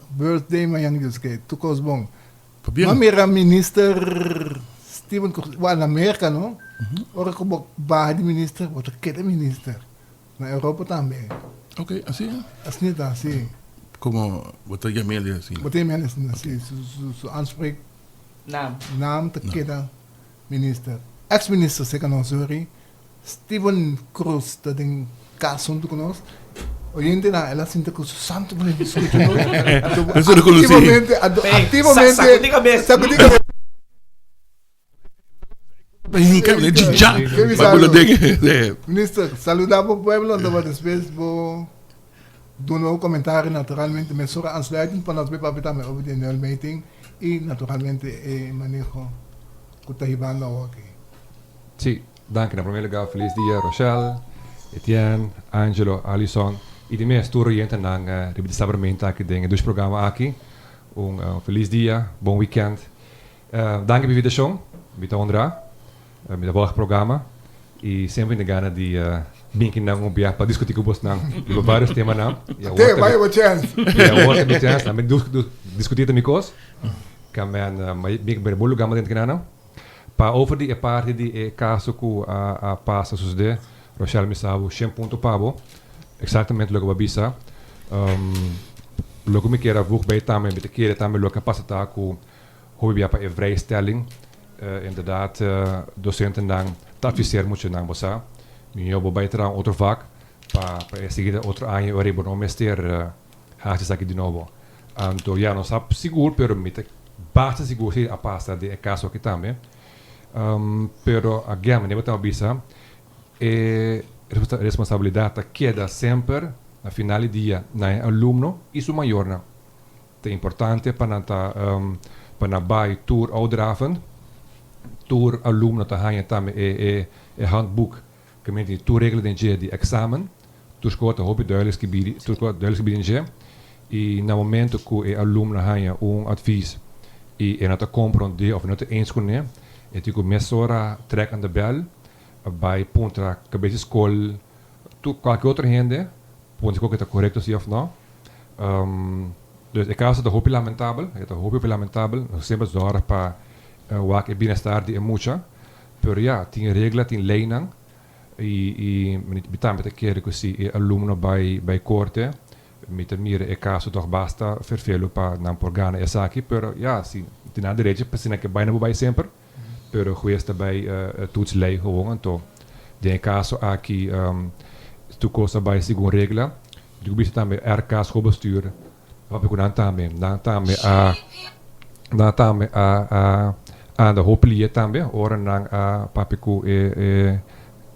birthday mañan Dios ke tur cos bon. Pabien. M'a mira minister Steven Cruz wak na Merca no ora cu bo baha di minister bo ta keda minister na Europa tambe. Ok asi. Asina ta si. Como bo ta yam'el asina. Bo ta yam'el asina si su aanspreek Naam. Naam ta keda. Minister. Ex minister seca nos sorry. Steven Cruz ta den cas hunto cu nos. Oyentenan el a sinta cu su santo por hende scucha nos. Eso no conocí. Activamente, activamente. Sacudi cabeza. Sacudi cabeza. Minister, saluda bo pueblo, anto bo despues bo duna un comentario naturalmente mesora aansluitend pa nos bay papia tambe over di e nulmeting y naturalmente e maneho cu ta hibando awoki. Sí, danki. Na prome lugar felis dia Rochelle, Etienne, Angelo, Alison y di mes tur oyentenan riba di Sabramento aki den e dushi programa aki. Un felis dia, bon weekend. Danki pa invitacion, mi ta honra, mi ta volg e programa y semper mi tin gana di bin kinan un bia pa discuti cu bosnan riba varios temanan. Y awor Te, ta bai bo chens. Y awor ta mi chens, mi discuti ta mi cos. Kamen mi bira bon lugar mas den kinan. Pa over di e parti di e caso cu a pasa sucede, Rochelle mi sa bo shen punto pa bo, exactamente loke bo a bisa. Loke mi kier a voeg bij tambe, mi ta kere tambe loke a pasa ta cu Hopi bia pa e vrijstelling. Inderdaad docentennan ta adviseer muchanan bo sa mijo bo bay traha un otro vak pa pa e siguiente otro aña ora bo no mester haci esaki di nobo. Anto ya no sa sigur pero mi ta basta sigur si a pasa den e caso aki tambe. Pero again manera bo taba bisa e responsabilidad ta keda semper na final di dia na e alumno y su mayornan. Ta importante pa nan ta pa nan bai tur ouderavond. Tur alumno ta haña tambe e e e handboek ku men tin tur regla den dje di eksamen. Tur skol ta hopi duidelijk skibí tur skol ta duidelijk skibí den dje. I na momento ku e alumno haña un advies i e no ta komprondé òf e no ta eens kuné, e tin ku mesora trèk aan de bèl bai puntra kabes di skol tur kualke otro hende puntra ku ta korekto si òf no. Dus e kaso ta hopi lamentabel, e ta hopi hopi lamentabel. Nos semper zorg pa wak e bienestar di e mucha, pero ya, tin regla, tin leynan y y mi tambe ta kere ku si e alumno bai bai korte, mi ta mira e kaso tog basta fervelo pa nan por gana esaki, pero ya, si tin nan derecho pa si nan ke bai nan por bai semper, pero hues ta bai toets ley gewoon, anto den e kaso aki tur kos a bai segun regla. Di ku bisa tambe RK schoolbestuur papia ku nan tambe nan tambe a nan tambe a a anda hopi lie tambe ora nan a papia ku e e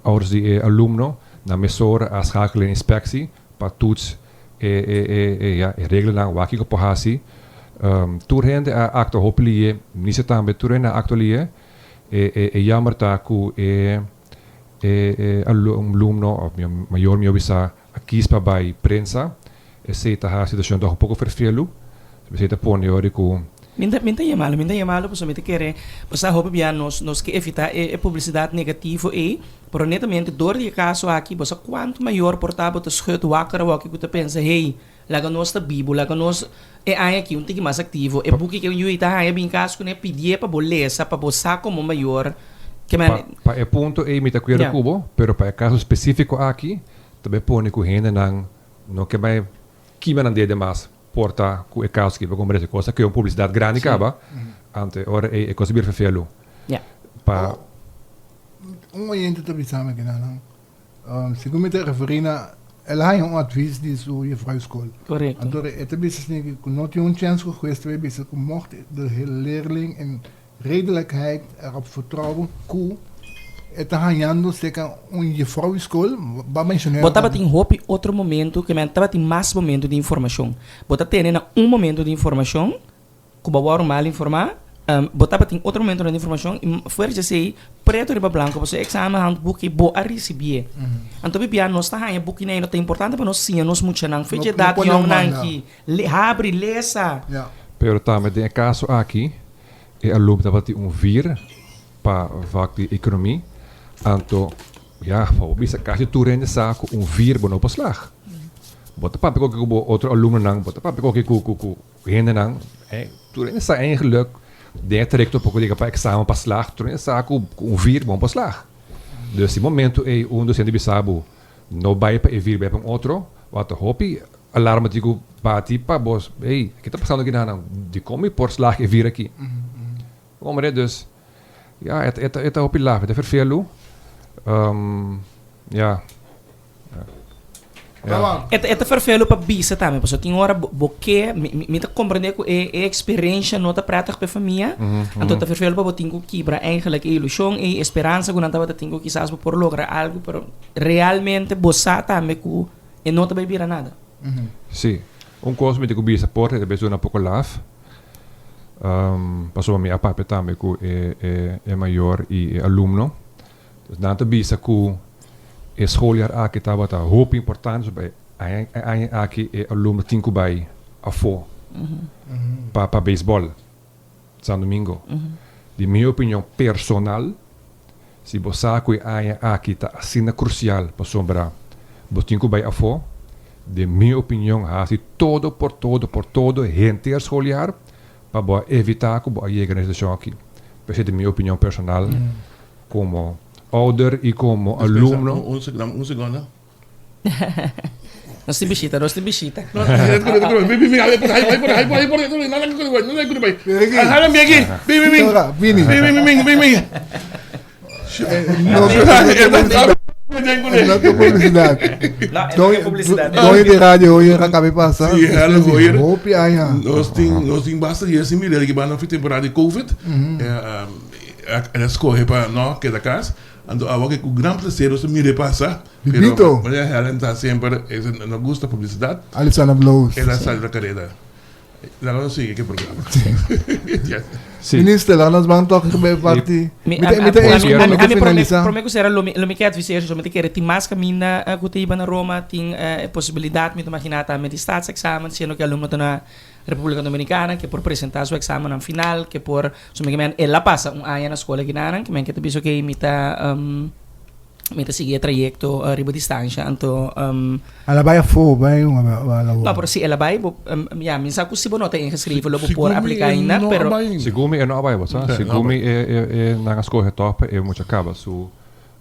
ouders di e alumno nan mesora a schakel e inspectie pa toets e e e e ya e reglanan wak kiko por hasi tur hende a actua hopi lie minister tambe tur hende a actua lie e e e jammer ta ku e e e alumno of mayor mi a bisa A kies pa bai prensa, esei ta haci situacion toch un poco ferfelu. Esei ta pone ora cu. Mi ta mi ta yamalo, mi ta yamalo pasobra mi ta kere bo sa hopi bia nos nos ke evita e e publicidad negativo ei, pero netamente door di e caso aki bo sa cuanto mayor por ta bo ta schud wakker awoki cu ta pensa hey laga nos ta bibo laga nos e aña aki un tiki mas activo e buki ke un yui ta haña bin cas cune pidié pa bo lesa pa bo sa como mayor. Ke men. Pa e punto ei mi ta kuerdo ku bo, pero pa e kaso spesífiko aki ta bai pone ku hendenan no ke bai kima nan dede mas por ta ku e kaso aki pa komprende kos a krea un publisidat grandi kaba, anto e ora ei e kos a bira ferfelu. Pa. Un oyente ta bisa mi akinan, segun mi ta referí na el a haña un advis di su juffrouw skol. Korekto. Anto e ta bisa asina ku no tin un chèns ku hues ta bai bisa ku mocht de leerling in Redelijkheid erop vertrouwen ku e ta hañando serka un jefrouw di skol, ba menshoné. Bo tabatin hopi otro momento, ke men tabatin mas momento di informashon. Bo ta tene na un momento di informashon ku bo a wòrdu mal informá, bo tabatin otro momentonan di informashon i fuera di esei preto riba blanko pasobra e eksamen handboek bo a risibié. Anto bibia nos ta haña bukinan ei no ta importante pa nos siña nos muchanan fecha edat yòngnan aki, habri, lesa. Pero tambe den e kaso aki E alumno tabatin un vier pa vak di ekonomi, anto ya, pa bo bisa kasi tur hende sa ku un vier bo no por slag. Bo ta papia koke ku bo otro alumnonan, bo ta papia koke ku ku ku hendenan, tur hende sa eigenlik den e trayekto poko yega pa eksamen pa slag, tur hende sa ku un vier bo no por slag. Dus di momento ei un dosente bisa bo no bai pa e vier bai pa un otro, wak ta hopi Alarma di ku bati pa bos, ey, ke ta pasando aki nan? Dikon mi por slag e vir aki? Hombre, dus, ya, e ta, e ta hopi laf, e ta ferfelu. Ya. Ya. E ta, e ta ferfelu pa bisa tambe, pasobra tin ora bo, bo ke, mi, mi, mi ta komprende ku e, e eksperensia no ta prètig pa e famia, anto ta ferfelu pa bo tin ku kibra eigenlijk e ilushon, e esperansa ku nan tabata tin ku kisas bo por logra algu, pero realmente bo sa tambe ku E no ta bai bira nada. Sí. Un kos mi tin ku bisa por e ta bes duna poko laf. Pasobra mi a papia tambe ku e e e mayor i e alumno. Dus nan ta bisa ku e schooljaar aki tabata hopi importante pasobra e aña e aña aki e alumno tin ku bai afó pa pa beisbòl San Domingo. Di mi opinion personal Si bo sa ku e aña aki ta asina krusial pasobra bo tin ku bai afó, den mi opinion hasi todo por todo por todo henter scholiar pa bo a evitá ku bo a yega na e situashon aki. P'esei ta mi opinion personal komo ouder i komo alumno. Un seconda. Nos tin bishita, nos tin bishita. Doño di radio hoy a cabe pasa. Sí, hello, hoor. Hopi aña. Nos tin, nos tin basta hier sin mira que banda fi temporada di COVID. El a scoge pa no keda cas. Anto awa ke ku gran placer nos ta mir'é pasa. Bibito. Pero Maria Helen ta semper, e no gusta publisidat. Alisana Bloos. El a sali na kareda. Laga nos sigui ke programa. Sí. Minister, laga nos ban tok riba e parti. Mi ta mi ta eens ku bo ke finalisa. Prome ku sera lo mi lo mi ke adviseer so mi ta kere tin mas kaminda ku ta hiba na Roma tin e posibilidat mi ta imagina tambe di staatsexamen siendo ku e alumno ta na Republica Dominicana ke por presenta su examennan final ke por so mi ke men el a pasa un aña na skol akinanan ke men ke ta bisa okey mi ta mi ta sigui e trayekto riba distansha anto El a bai afó bai un a no pero si el a bai bo ya mi sa ku si bo no ta ingeschreven lo bo por aplica ainda pero Segun mi e no a bai bo sa segun mi e e nan a skohe tòg pa e mucha kaba su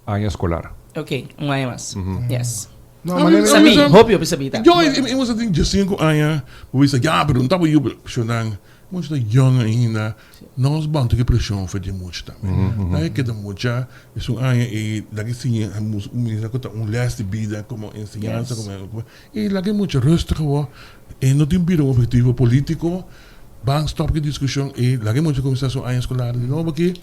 aña eskolar. Okey un aña mas yes. No, ma nebe. Sabí, hopi hopi sabí ta. Yo, e mosa tin diesinco aña, bo bisa, ya, pero no ta bo yu, pero shonnan, mucha ta yong ainda, nos ban toki presion for di mucha tambe. Nan e keda mucha, esun aña ei, laga e siña, mira ku ta un les di bida, komo enseñansa, komo, i laga e mucha rustig awor, e no tin bira un objetivo politico, ban stop ki diskushon ei, laga e mucha kuminsá su aña eskolar di nobo aki,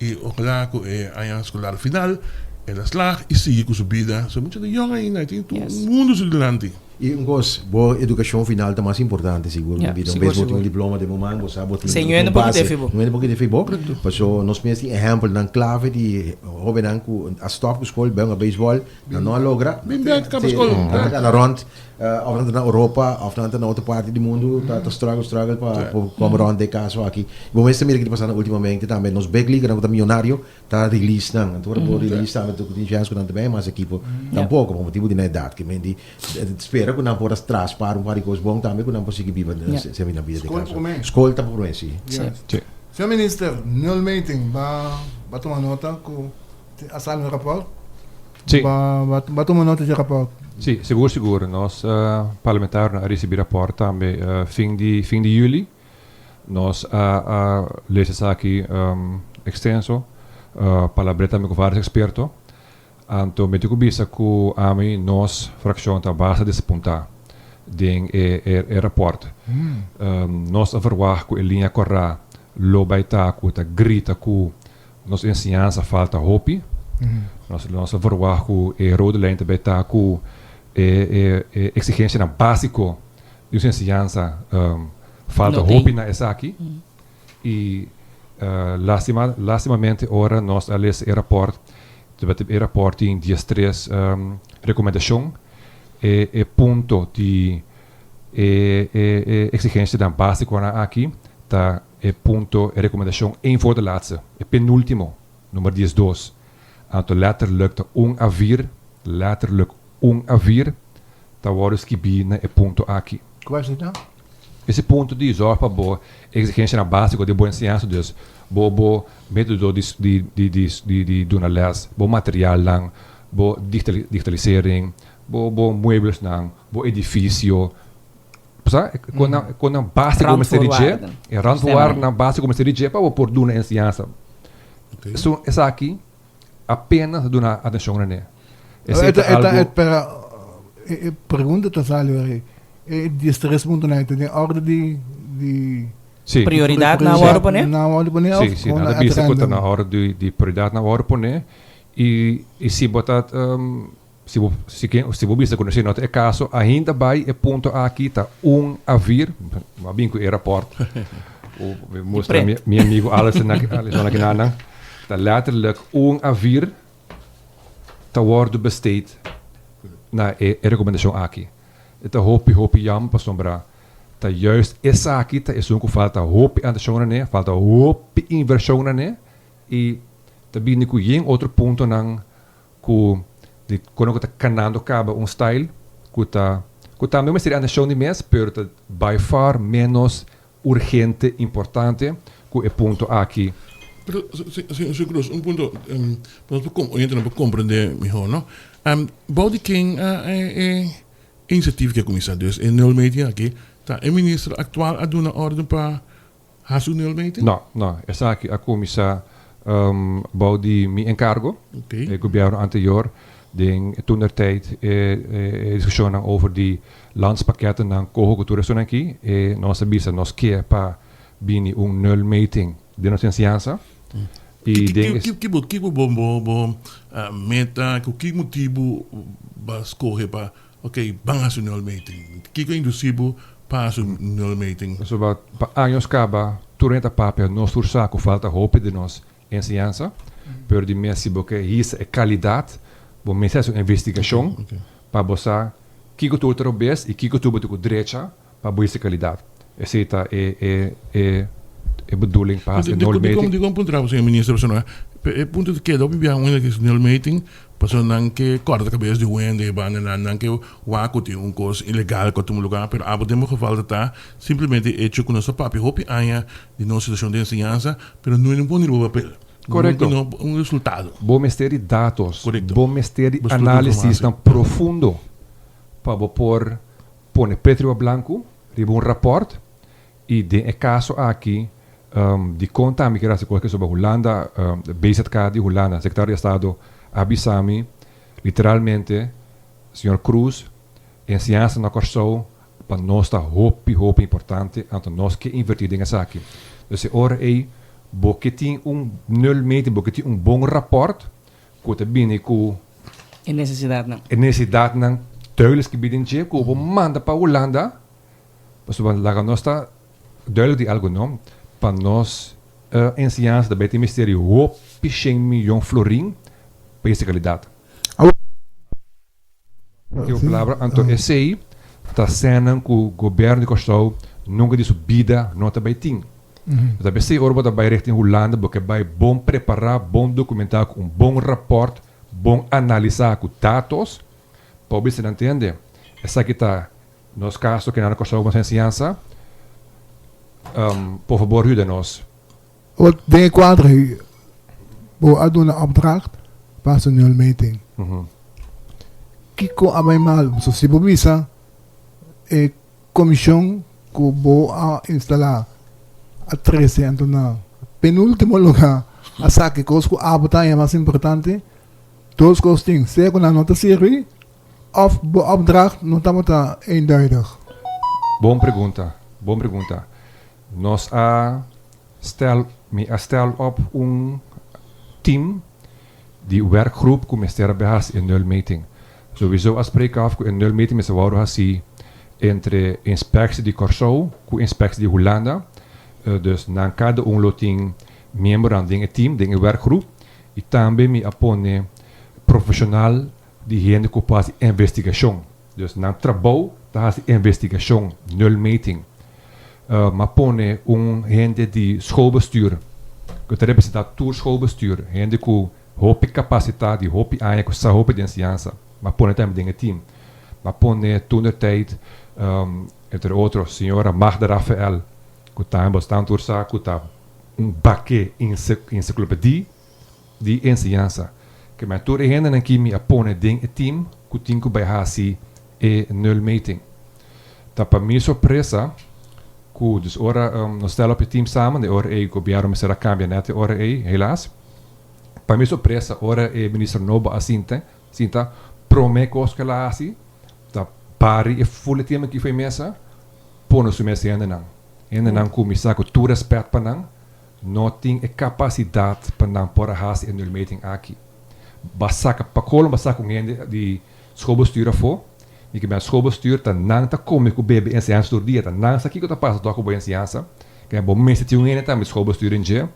I ojalá ku e aña skolar final el a slag i sigui ku su bida. So mucha ta yòn ainda, e tin tur un mundu su dilanti. I un kos, bo edukashon final ta mas importante sigur den bida. Un bes bo tin un diploma den bo man, bo sa bo tin un base. No hende por kita fi bo. Paso nos mes tin ehèmpelnan klave di hóbennan ku a stòp ku skol, bai hunga beisbòl, nan no a logra. Bin bèk kaba skol. Nan ta kana rònt. Of nan ta na Europa of nan ta na otro parti di mundu ta struggle struggle pa por come rond e caso aki. Bo mes ta mira ki ta pasando ultimamente tambe nos big leaguernan cu ta millonario ta release nan. Anto ora bo release tambe ta tin chance cu nan ta bay mas ekipo tampoco pa motibo di nan edad. Ke men di spera cu nan por a tras par un par di cos bon tambe cu nan por sigui biba semi nan bida den caso. Scol ta prome si. Señor Minister, nulmeting ba. Bo a tuma nota ku a sali un rapòrt? Sí. Bo a tuma nota di e rapòrt? Sí, sigur sigur. Nos parlamentarionan a risibí rapòrt tambe fin di fin di yüli. Nos a a lesa esaki ekstenso, palabr'é tambe ku vários eksperto. Anto mi tin ku bisa ku ami nos frakshon ta basta desapuntá den e e rapòrt. Nos a verwagt ku e liña kòrá lo bai ta ku ta grita ku nos enseñansa falta hopi. Nos nos a verwagt ku e rode lijn ta bai ta ku e e e eksigensianan básiko di nos enseñansa falta hopi na esaki. I lastima lastimamente ora nos a lesa e rapòrt tabata e rapòrt tin diestres rekomendashon e e punto di e e e eksigensianan básikonan aki ta e punto e rekomendashon een voor de laatste e penúltimo number diesdos anto letterlijk ta un a vier letterlijk un a vier ta wòrdu skibí na e punto aki. Kua esei ta? Ese punto di zorg pa bo exigencianan basico di bo enseñansa, dus bo bo metodo di di di di di duna les, bo materialnan, bo digitalisering, bo bo mueblesnan, bo edificio, bo sa e konan e konan basico mester di dje, e randvoorwaardennan basico mester di dje pa bo por duna enseñansa. Esun esaki apenas ta duna atencion na ne. Esei ta algo. Pero e pregunta ta sali ora ei, e diestres puntonan ei ta den orde di di. Si. Prioridad nan a wòrdu pone? Nan a wòrdu pone òf Si, si, nan ta bisa ku ta na orde di di prioridad nan a wòrdu pone i i si bo ta si bo si ken si bo bisa ku esei no ta e kaso ainda bai e punto aki ta un a vir, bo a bin ku e rapòrt ku mi mustra mi mi amigo Alison aki Alison aki nan ta letterlijk un a vir ta wòrdu besteed na e rekomendashon aki. E ta hopi hopi yam pasobra ta juist esaki ta esun ku falta hopi atenshon na ne, falta hopi invershon na ne i ta bini ku yen otro puntonan ku di kono ku ta kanando kaba un style ku ta ku tambe mester di atenshon di mes pero ta by far menos urgente importante ku e punto aki. Pero, señor Cruz, un punto pa nos por oyentenan por comprende mihor, no? Bou di ken e iniciativa aki a cuminsa? Dus e nulmeting aki, ta e minister actual a duna orden pa haci un nulmeting? No, no. Esaki a cuminsa bou di mi encargo, e gobierno anterior, den toentertijd e discusionnan over di Landspakketten koho ku tur esun aki e nos a bisa nos ke pa bini un nulmeting den nos enseñansa i den es. Ki bo ki bo bo bo meta ku ki motibu bo a skohe pa ok ban hasi un nulmeting? Kiko a indusi bo pa hasi un nulmeting? Pasobra pa años kaba tur hende ta papia nos tur sa ku falta hopi den nos enseñansa pero di mes si bo ke hisa e kalidat bo mester hasi un investigashon pa bo sa Kiko tur ta robes i kiko tur bo tin ku drecha pa bo hisa kalidat. Esei ta e e e e bedoeling pa hasi e nulmeting. Dikon puntra bo señor minister pasobra e punto ta keda hopi biaha un hende ke hasi nulmeting pasobra nan ke kòrta kabes di un hende e banda nan nan ke wak ku tin un kos ilegal ku a tuma lugar pero abo den bo geval ta ta simplemente e hecho ku nos a papia hopi aña di nos situashon den enseñansa pero no e pone riba papel. Korekto. No un resultado. Bo mester di datos. Korekto. Bo mester di Bo estudio análisisnan informatie. profundo pa bo por pone pet riba blanku, riba un rapòrt i den e kaso aki dikon tambe kier hasi kos ke soba Hulanda, BZK di Hulanda, Sekretario di Estado a bisa mi literalmente, Señor Croes, enseñansa na Kòrsou Pa nos ta hopi hopi importante anto nos ke inverti den esaki. Dus e ora ei bo ke tin un nulmeting, bo ke tin un bon raport ku ta bini ku. E nesesidatnan. E nesesidatnan duidelijk skibi den dje ku bo manda pa Hulanda pasobra laga nos ta duidelijk di algu no, pa nos enseñansa ta bai tin mester di hopi shen miyon florin pa hisa kalidat. Último palabra, anto esei ta sènnan ku gobièrnu di Kòrsou nunka di su bida no ta bai tin. Ta p'esei ora bo ta bai richting Hulanda bo ke bai bon prepará, bon dokumentá ku un bon rapòrt, bon analisá ku datos pa bo bisa nan tende esaki ta nos kaso ke nan na Kòrsou ku nos enseñansa, por fabor yuda nos. Den e kuadro ei. Bo a duna opdracht pa hasi nulmeting. Kiko a bai mal? Pasobra si bo bisa e komishon ku bo a instalá a trese anto na penúltimo lugá a saka e kos ku abo ta haña mas importante, dos kos tin, sea ku nan no ta sirbi òf bo opdracht no tabata eenduidig. Bon pregunta, bon pregunta. Nos a stel, mi a stel op un team di werkgroep ku mester a bai hasi e nulmeting. Souiso a spreek af ku e nulmeting mester wòrdu hasi entre inspectie di Kòrsou ku inspectie di Hulanda. Dus nan kada un lo tin miembronan den e team, den e werkgroep. I tambe mi a pone profeshonal di hende ku por hasi investigashon. Dus nan trabou ta hasi investigashon, nulmeting. M'a pone un hende di schoolbestuur ku ta representá tur schoolbestuur, hende ku hopi kapasitá di hopi aña ku sa hopi di enseñansa. M'a pone tambe den e team. M'a pone toentertijd entre otro señora Magda Rafael ku tambe bo stan tur sa ku ta un baké ensiklopedie di enseñansa. Ke men tur e hendenan ki mi a pone den e team ku tin ku bai hasi e nulmeting. Ta pa mi sorpresa ku dus ora nos stel op e team samen, e ora ei gobièrnu mester a kambia nèt e ora ei, helaas. Pa mi sorpresa ora e minister nobo a sinta, sinta, promé kos ku el a hasi ta bari e ful e team aki for e mesa, pone su mes hendenan. Hendenan ku mi sa ku tur rèspèt pa nan, no tin e kapasidat pa nan por a hasi e nulmeting aki. Ba saka pa kolom ba saka un hende di schoolbestuur afó, mi ke men schoolbestuur ta nan ta kome ku bebe enseñansa tur dia, ta nan sa kiko ta pasa tok ku bo enseñansa, ke men bo mester tin un hende tambe di schoolbestuur den dje,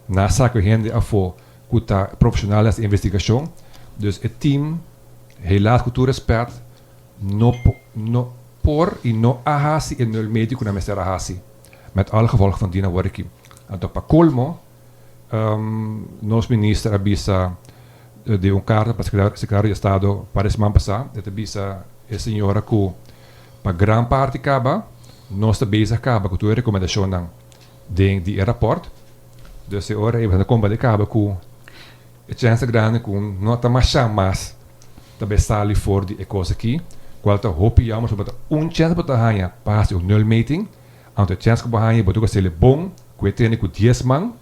nan a saka un hende afó ku ta profeshonal den hasi investigashon, dus e team helaas ku tur respèt no no por i no a hasi e nulmeting ku nan mester a hasi. Met alle gevolgen van dien awor aki. Anto pa colmo nos minister a bisa den un carta pa secretario di estado par e siman pasa e ta bisa e señora cu pa gran parti caba nos ta bezig caba cu tur e recomendacionnan den di e rapport. Dus e ora ei ta comba caba cu e chance ta grandi cu no ta masha mas ta bay sali for di e cos aki, cual ta hopi jammer so bo ta un chance bo ta haya pa haci un nulmeting, anto e chance cu bo haya bo ta cu haciel bon cu e tene cu dies man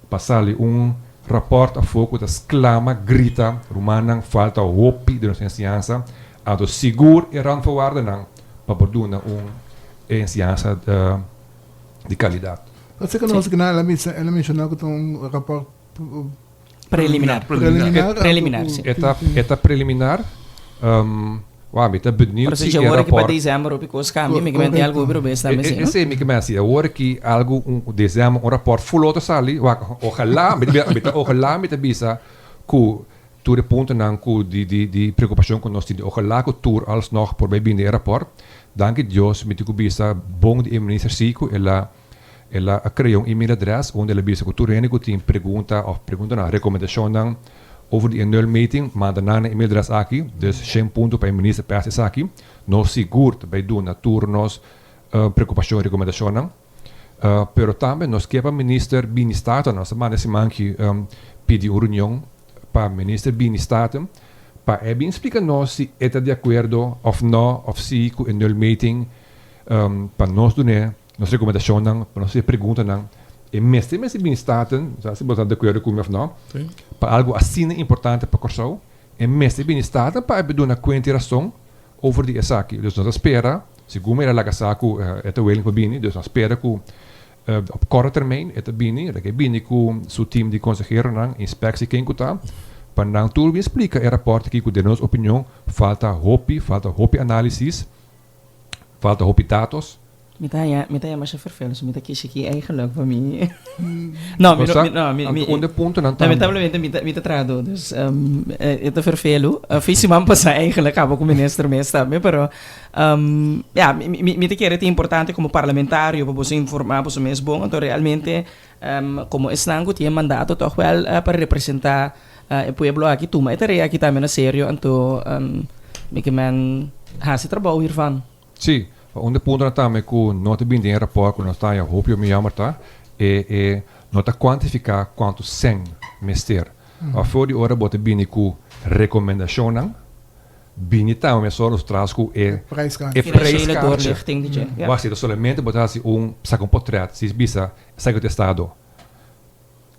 pa sali un rapport afo cu ta sclama grita rumannan falta hopi den nos enseñansa, anto sigur e randvoorwaardennan pa por duna un enseñansa di calidad. Asina cu nos el a menciona cu ta un rapport. Preliminar. Preliminar. Preliminar, si. E ta, e ta preliminar. Um, wa, mi ta benieuwd Pero si si e awor ki pa rapport... december hopi kos cambia, mi ke menti algo hopi robes tambe, si, no? Esei mi ke menti. Awor ki algo, un, december, un rapport full otro sali, wa, ojalá, mi ta bisa, mi ta, ojalá mi ta bisa ku tur e puntonan ku di, di, di preocupacion ku nos tin, ojalá ku tur alsnog por bai bini e rapport. Danki Dios mi tin ku bisa bon di e minister si ku el a El a crea un email adres unda el a bisa cu tur hende cu tin pregunta of pregunta no, recomendacionnan over di e nulmeting, manda nan na email adres aki. Dus shen punto pa e minister pa haci esaki. Nos sigur ta bay duna tur nos preocupacion y recomendacionnan. Pero tambe nos kier pa minister bini Staten, nos a manda e siman aki pidi un reunion pa minister bini Staten pa e bin splica nos si e ta di acuerdo of no of si cu e nulmeting pa nos dun'e Nos rekomendashonnan, pa nos hasi preguntanan, e mester mester bini Staten, sa si bo ta di akuerdo ku mi òf no, pa algu asina importante pa Kòrsou, e mester bini Staten pa e duna kuenta i rason over di esaki. Dus nos ta spera, segun mi el a laga sa ku e ta willing pa bini, dus nos spera ku op korte termijn e ta bini, e ta bini ku su team di konseheronan, inspeksie ken ku ta, pa nan tur bin splika e rapòrt aki ku den nos opinion falta hopi, falta hopi análisis. Falta hopi datos. Mi ta haña, mi ta haña masha ferfel, so mi ta kishi ki eigenlijk pa mi. No, mi no, mi, no, mi, mi, Anto un de puntonan tambe. Lamentablemente mi ta, mi ta trahadó, dus um, e ta ferfelu. Uh, fin siman pasá eigenlijk kaba ku minister mes tambe, pero um, ja, mi, mi, mi ta kere ta importante komo parlamentario pa boso informá boso mes bon, anto realmente um, komo esnan ku tin e mandato tòg wèl uh, pa representá E pueblo aki tuma e tarea aki tambe na serio, anto mi ke men hasi trabou hiervan. Sí, un di e puntonan tambe ku no ta bini den e rapòrt ku nos ta haña hopi hopi jammer ta e e no ta kuantifiká kuantu sèn mester. Of for di ora bo ta bini ku rekomendashonnan, bini tambe mesora nos tras ku e Prijskaartje. e Financiële prijskaartje. doorlichting di dje, ja. Wak si ta solamente bo ta hasi un saka un potret, si bisa esaki ta estado.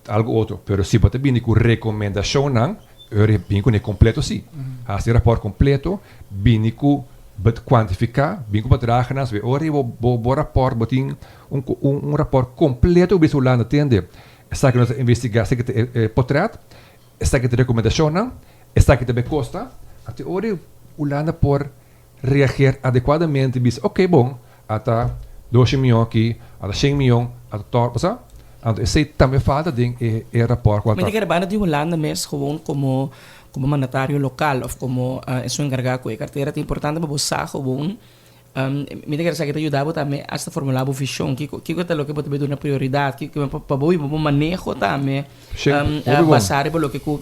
Algu otro, pero si bo ta bini ku rekomendashonnan, ora e bini kuné kompleto si. Hasi e rapòrt kompleto, bini ku bet kuantifiká, bini ku bedragennan, so e ora bo bo bo rapòrt bo tin un un un rapòrt kompleto ku bisa Hulanda tende. Esaki nos a investigá, esaki ta e e potrèt, esaki ta e rekomendashonnan, esaki ta be kosta. Anto e ora Hulanda por reageer adecuadamente bisa ok bon ata doshi miyon aki ata shen miyon ata tor bo sa anto esey tambe falta den e e rapport cual Mi ta. ta kere banda di Hulanda mes gewoon como como mandatario local of como esun encarga cu e cartera ta importante pa bo sa gewoon mi ta kere sa ki ta yuda bo tambe hasta formula bo vision kico kico ta loke bo ta bay duna prioridad kico pa bo hiba bo maneho tambe Shen hopi bon. basa riba loke cu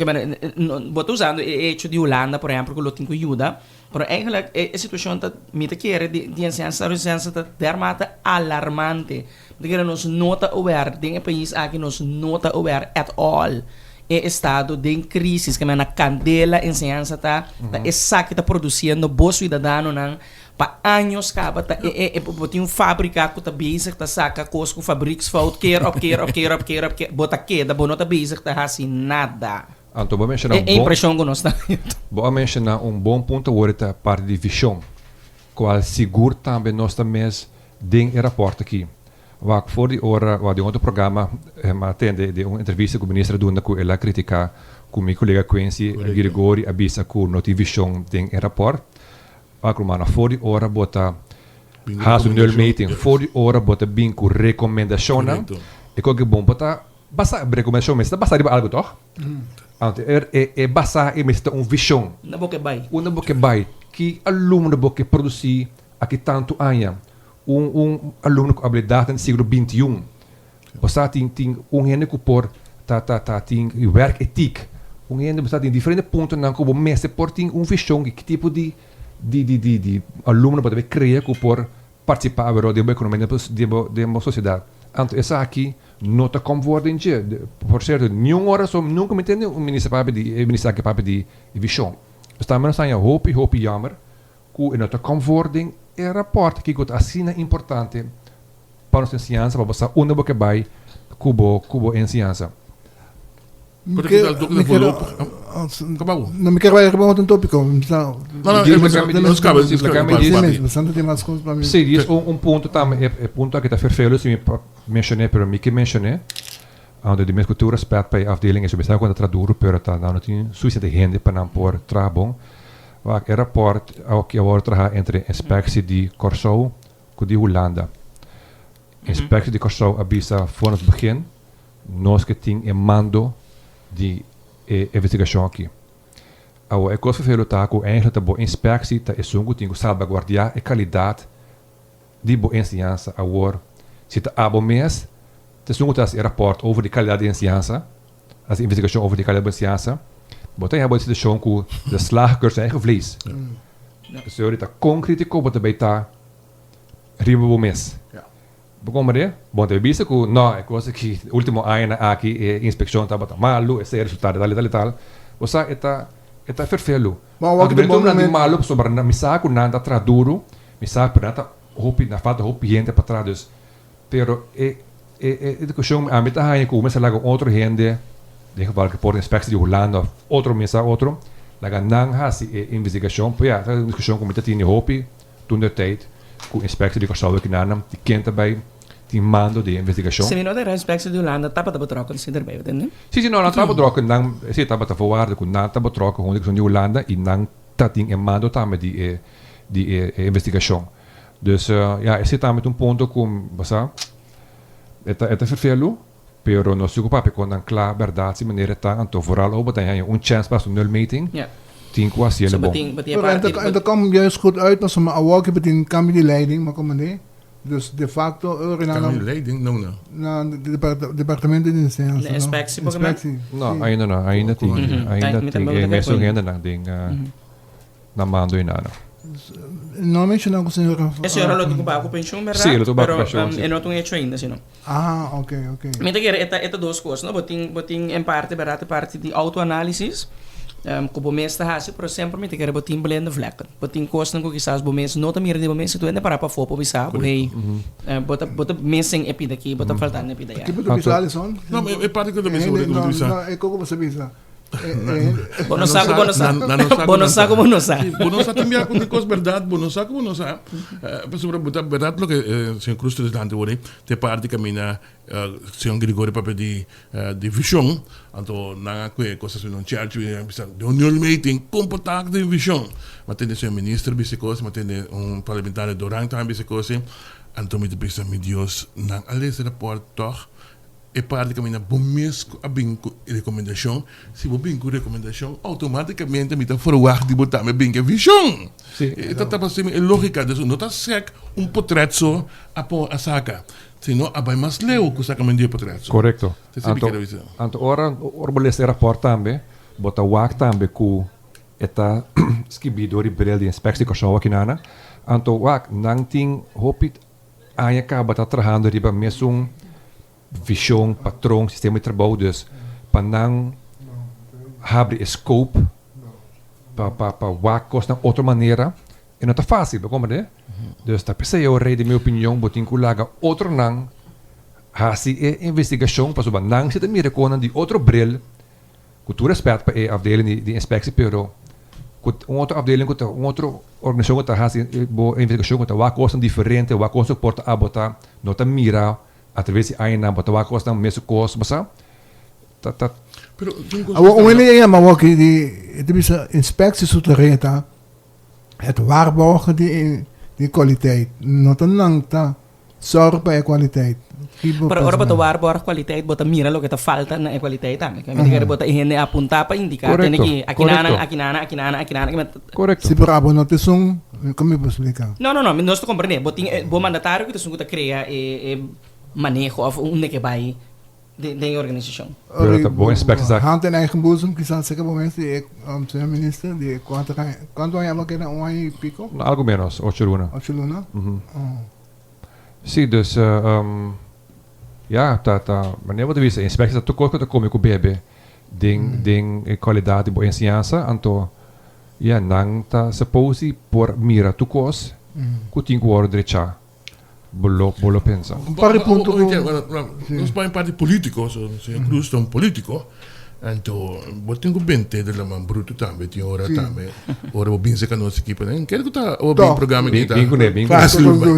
bo ta usando e hecho di Hulanda por ehempel cu lo tin cu yuda. Pero eigenlijk e e situacion ta, mi ta kere di di enseñansa enseñansa ta dermate alarmante. Mi ta kere nos no ta aware den e pais aki nos no ta aware at all e estado den crisis ke men na candela enseñansa ta ta esaki ta produciendo bo ciudadanonan pa años caba ta e e e bo tin un fabrica cu ta bezig ta saca cos cu fabrieksfout keer op keer op keer op keer op keer bo ta keda bo no ta bezig ta haci nada. Anto bo a menshoná E un bon. impreshon ku nos ta. Bo a menshoná un bon punto awor e ta parti di vishon, kual sigur tambe nos ta mes den e rapòrt aki. Wak for di ora wak den otro programa mi a tende den un entrevista ku minister a duna ku el a kritiká ku mi kolega Quincy Girigori a bisa ku no tin vishon den e rapòrt. Wak rumannan for di ora bo ta hasi un nulmeting, for di ora bo ta bin ku rekomendashonnan e koke bon bo ta Basa rekomendashon mester ta basa riba algu tòg? Anto e e e basa e mester ta un vishon. Unda bo ke bai? Unda bo ke bai? Ki alumno bo ke produsí aki tantu aña? Un un alumno ku abilidatnan di siglo bintiun. Bo sa tin tin un hende ku por ta ta ta tin werketiek. Un hende bo sa tin diferente puntonan ku bo mester por tin un vishon di ki tipo di di di di di alumno bo ta bay krea ku por partisipá aweró den bo ekonomia den bo den bo sosiedat. Anto esaki No ta comfort den dje. Por cierto, niun ora so nunca mi tende un minister papia di, e minister aki papia di vision. Pues tambe nos haña hopi hopi jammer cu e no ta comfort den e rapport aki cu ta asina importante pa nos enseñansa pa bo sa unda bo ke bay cu bo cu bo enseñansa. Mi kier, no mi kier bai riba otro tópiko. No, no, Sí, di un, un punto tambe, e, e punto aki ta vervelend si mi menshoné, pero mi ke menshoné, anto di mes ku tur respet pa e afdeling esei, mi sa ku nan ta traha duru, pero ta nan no tin sufisiente hende pa nan por traha bon. Wak, e rapòrt aki a wòrdu traha entre inspeksie di Kòrsou ku di Hulanda. Inspeksie di Kòrsou a bisa for nos begin, Nos ke tin e mando di e investigashon aki. Awor e kos ferfelu ta ku eigenlijk ta bo inspeksie ta esun ku tin ku salbaguardiá e kalidat di bo enseñansa. Awor si ta abo mes ta esun ku ta hasi e rapòrt over di kalidat di enseñansa, hasi investigashon over di kalidat di bo enseñansa, bo ta haña bo den situashon ku de slager keurt zijn eigen vlees. Pasobra ta kon kritiko bo ta bay ta riba bo mes. Bo komprendé? Bon, ta bisa ku no, e kos aki, último añanan aki e inspekshon tabata malu, esei e resultado tal i tal i tal. Bo sa, e ta, e ta ferfelu. Ma awor Anto ki ta mi bon nan di momento. malu pasobra nan, mi sa ku nan ta traha duru, mi sa pero nan ta hopi, nan falta hopi hende pa traha dus. Pero e, e, e edukashon ami ta haña ku mester laga otro hende, den geval ku por ta inspeksie di Hulanda òf otro mesa otro, laga nan hasi e investigashon. Pero ya, ta un diskushon ku mi ta tene hopi. Toen der tijd ku inspektie di Kòrsou wiki na nan di ken ta bai tin mando di e investigashon. Si mi no ta era inspektie di Hulanda tabata betrokken si derbij weten ne? Si si no nan tabata betrokken nan si tabata voorwaarde ku nan ta betrokken huntu ku esun di Hulanda i nan ta tin e mando tambe di e di e investigashon. Dus ya esei tambe ta un punto ku bo sa e ta e ta ferfelu pero nos tin ku papia kon nan kla bèrdat si manera ta anto vooral ora bo ta haña un chèns pa hasi un nulmeting. Tin cu haciendo So bon. bo tin e Pero en parti ta en ta kom juist goed uit pasobra awor ki bo tin cambio di leiding ma komandé dus de facto ora nan Cambio di leiding? No no. Na departamento di enseñansa Na inspectie por kimen? Inspectie No si. ainda no ainda tin Ujú. ainda Mi tin tambe e ta mesun acuerdo. hendenan den na mando y nada. No a menciona cu señora. E señora lo tin cu baha cu pensioen, berdad? Sí, lo tin cu baha cu pensioen, sí. Pero e no ta un hecho ainda, sino. Ah, ok, ok. Mi ta kere e ta e ta dos cos, no? Bo tin bo tin en parte, berdad, e parti di autoanálisis cu bo mes ta haci, pero semper mi ta kere bo tin blinde vlekken. Bo tin cosnan cu kisas bo mes no ta mira di bo mes, si tu hende para pafó por bisa bo, hey, bo ta bo ta missing e pida aki, bo ta faltando e pida allá. Kico bo ta bisa, Alison? No, e parti cu ta bisa, bo ta bisa. No, e coco bo sa bisa. Bo no sa ku bo no sa. Bo no sa ku bo no sa. Bo no sa tin bia ku tin kos bèrdat, bo no sa ku bo no sa. Pasobra bo ta bèrdat loke señor Cruz ta dilanti wor ei, te parti kaminda señor Gregorio papia di di vishon, anto nan a kue kos asina un chèrchi a bisa den un nul meeting kon por ta den vishon. Mi a tende señor minister bisa e kos, mi a tende un parlamentario Doran tambe bisa e kos ei, anto mi ta bisa mi Dios nan a lesa e rapòrt tòg. E parti kaminda bo mes ku a bin ku e rekomendashon, si bo bin ku rekomendashon outomátikamente mi ta ferwagt di bo tambe bin ku e vishon. E ta tabata asina e lógika, dus no ta sèk un potrèt so a pon a saka, sino a bai mas leu ku sakamentu di e potrèt so. Korekto. Ta esei mi Anto kere bisa. anto ora ora bo lesa e rapòrt tambe, bo ta wak tambe ku e ta skibí dor di bril di Inspectie Kòrsou akinana. Anto wak, nan tin hopi aña kaba ta trahando riba mesun vision, patron, sistema di trabou, dus pa nan habri e scope pa pa pa wak kosnan otro manera e no ta facil, bo comprende? Dus ta p'esei yo rei den mi opinion bo tin ku laga otronan hasi e investigacion pasobra nan si ta mira konan di otro bril. Ku tur respet pa e afdeling di di inspectie pero ku un otro afdeling ku ta un otro organisacion ku ta hasi bo investigacion ku ta wak kosnan diferente wak kosnan ku por ta abo ta no ta mira atraves di añanan bo ta wak kosnan mesun kos bo sa ta ta. Pero tin kos Awor un hende a yama awor aki di e ta bisa inspectie su tarea ta het waarborgen di di kwaliteit no ta nan ta Sòru pa e kualiteit. Ki bo Pero ora bo ta pensa? waarborg kwaliteit, bo ta mira loke ta falta na e kwaliteit tambe. Mi ta kere bo ta e hende apuntá pa indiká, tene Korekto, ki akinanan, korekto. akinanan, akinanan, akinanan, akinanan. Korekto. Si pero abo no ta esun, kon mi por splika? No, no, no, nos ta komprendé. Bo tin e bo mandatario ku ta esun ku ta krea e e maneho òf unda ke bai den den e organisashon. Pero ta bon inspectie sa. Hand in eigen boezem, kisas seka bo mes di e señor minister di e kuater aña, kuantu aña abo keda? Un aña y pico? Algo menos, ocho luna. Ocho luna? Si, dus ya, ta ta manera bo ta bisa inspectie ta tur kos ku ta kome ku bebe den den e kualidat di bo enseñansa, anto ya nan ta suppose di por mira tur kos ku tin ku wòrdu drechá. Bo lo, bo lo pensa. Un par di punto ku. Nos bai un parti politico, so señor Cruz ta un politico, anto bo tin ku bente de la man bruto tambe tin ora tambe, ora bo bin cerca nos ekipo, kere ku ta ora bin programa aki ta Bin kuné, bin kuné. fácil bai.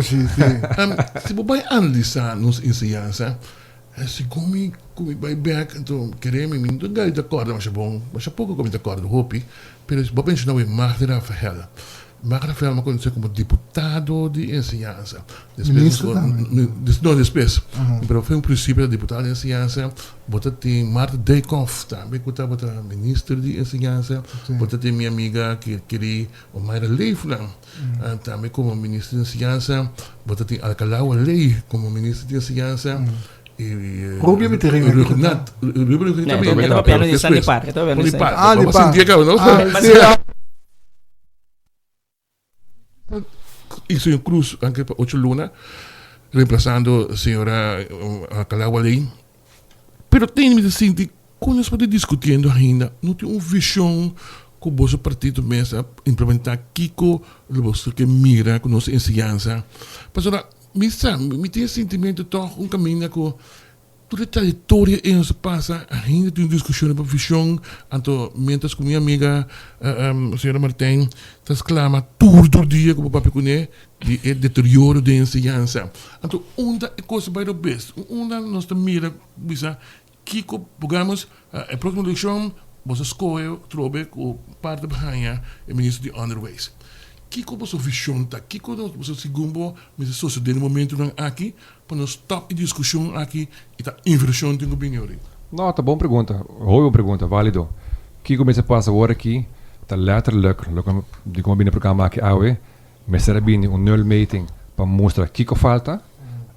Si bo bai analisá nos enseñansa, segun mi ku mi bai bek, anto kere mi, mi no ta gai ta kòrda masha bon, masha poko ku mi ta kòrda hopi, pero bo a menshoná wi Magda Rafael. Mark Rafael mi a conoce como diputado di enseñansa. Despues Ministro tambe. No, despues. Pero fue un principio ta diputado di enseñansa. Bo ta tin Martha Dijkhoff tambe cu tabata minister di enseñansa. Bo ta tin mi amiga keri Omayra Leeflang tambe como minister di enseñansa. Bo ta tin Alcalá Wallé como minister di enseñansa. Rubio mi ta rima. Rugnath. Rubio mi ta rima. E ta papiando di Sandy Park. E ta papiando di Sandy Park. Ah, di Park. Ah, si. Y señor Cruz anke pa ocho luna reemplazando señora Alcalá Waley. Pero tin mi ta sinti cu nos por ta discutiendo ainda no tin un vision cu boso partido mes a implementa kico lo boso ke mira cu nos enseñansa. Pasobra mi sa mi tin e sintimento toch un caminda cu Tur e trayectoria ei nos a pasa, ainda tin un discusion riba vision, anto mientras cu mi amiga señora Martijn ta sclama tur tur dia cu bo papia cune di e deterioro den enseñansa. Anto unda e cos ta bay robes? Unda nos ta mira bisa kico pongamos e proximo eleccion boso scoge trobe cu parte pa haya e minister di onderwijs. Kico boso vision ta? Kico boso segun bo mester sucede den e momentonan aki Pa nos stop e discusion aki y ta inversion tin cu bini ori. No, ta bon pregunta. Hopi bon pregunta, valido. Kiko mester pasa awor aki ta letterlijk, loke di como a bini e programa aki awe, mester a bini un nulmeting pa mustra kiko falta,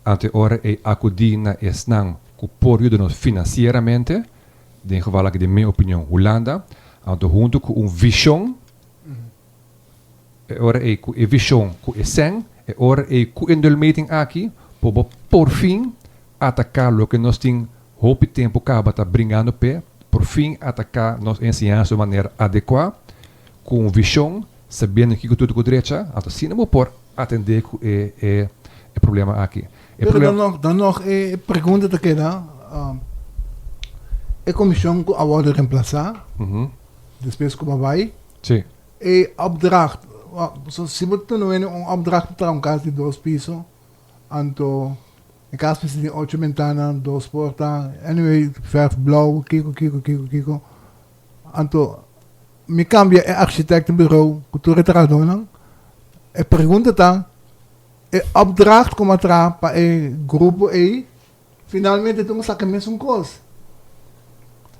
anto e ora ei acudi na esnan cu por yuda nos financieramente, den geval aki den mi opinion Hulanda, anto hunto cu un vision. E ora ei ku e vishon, ku e sèn, e ora ei ku e nulmeting aki, por bo porfin ataká loke nos tin hopi tempu kaba ta bringando p'e, porfin ataká nos enseñansa di un manera adekuá, ku un vishon, sabiendo kiko tur ta ku drecha, anto asina bo por atendé ku e e e problema aki. E Pero dan nog, dan nog e pregunta ta keda, e komishon ku a wòrdu remplasá, despues ku bo a bai, Sí. E opdracht, so si bo ta tene un opdracht pa traha un kas di dos piso, anto e kas mester tin ocho bentana, dos porta, anyway, verf blou, kiko, kiko, kiko, kiko. Anto mi kambia e architectenbureau ku tur e trahadónan. E pregunta ta, e opdracht ku mi a traha pa e grupo ei, Finalmente tur sa ke mesun kos.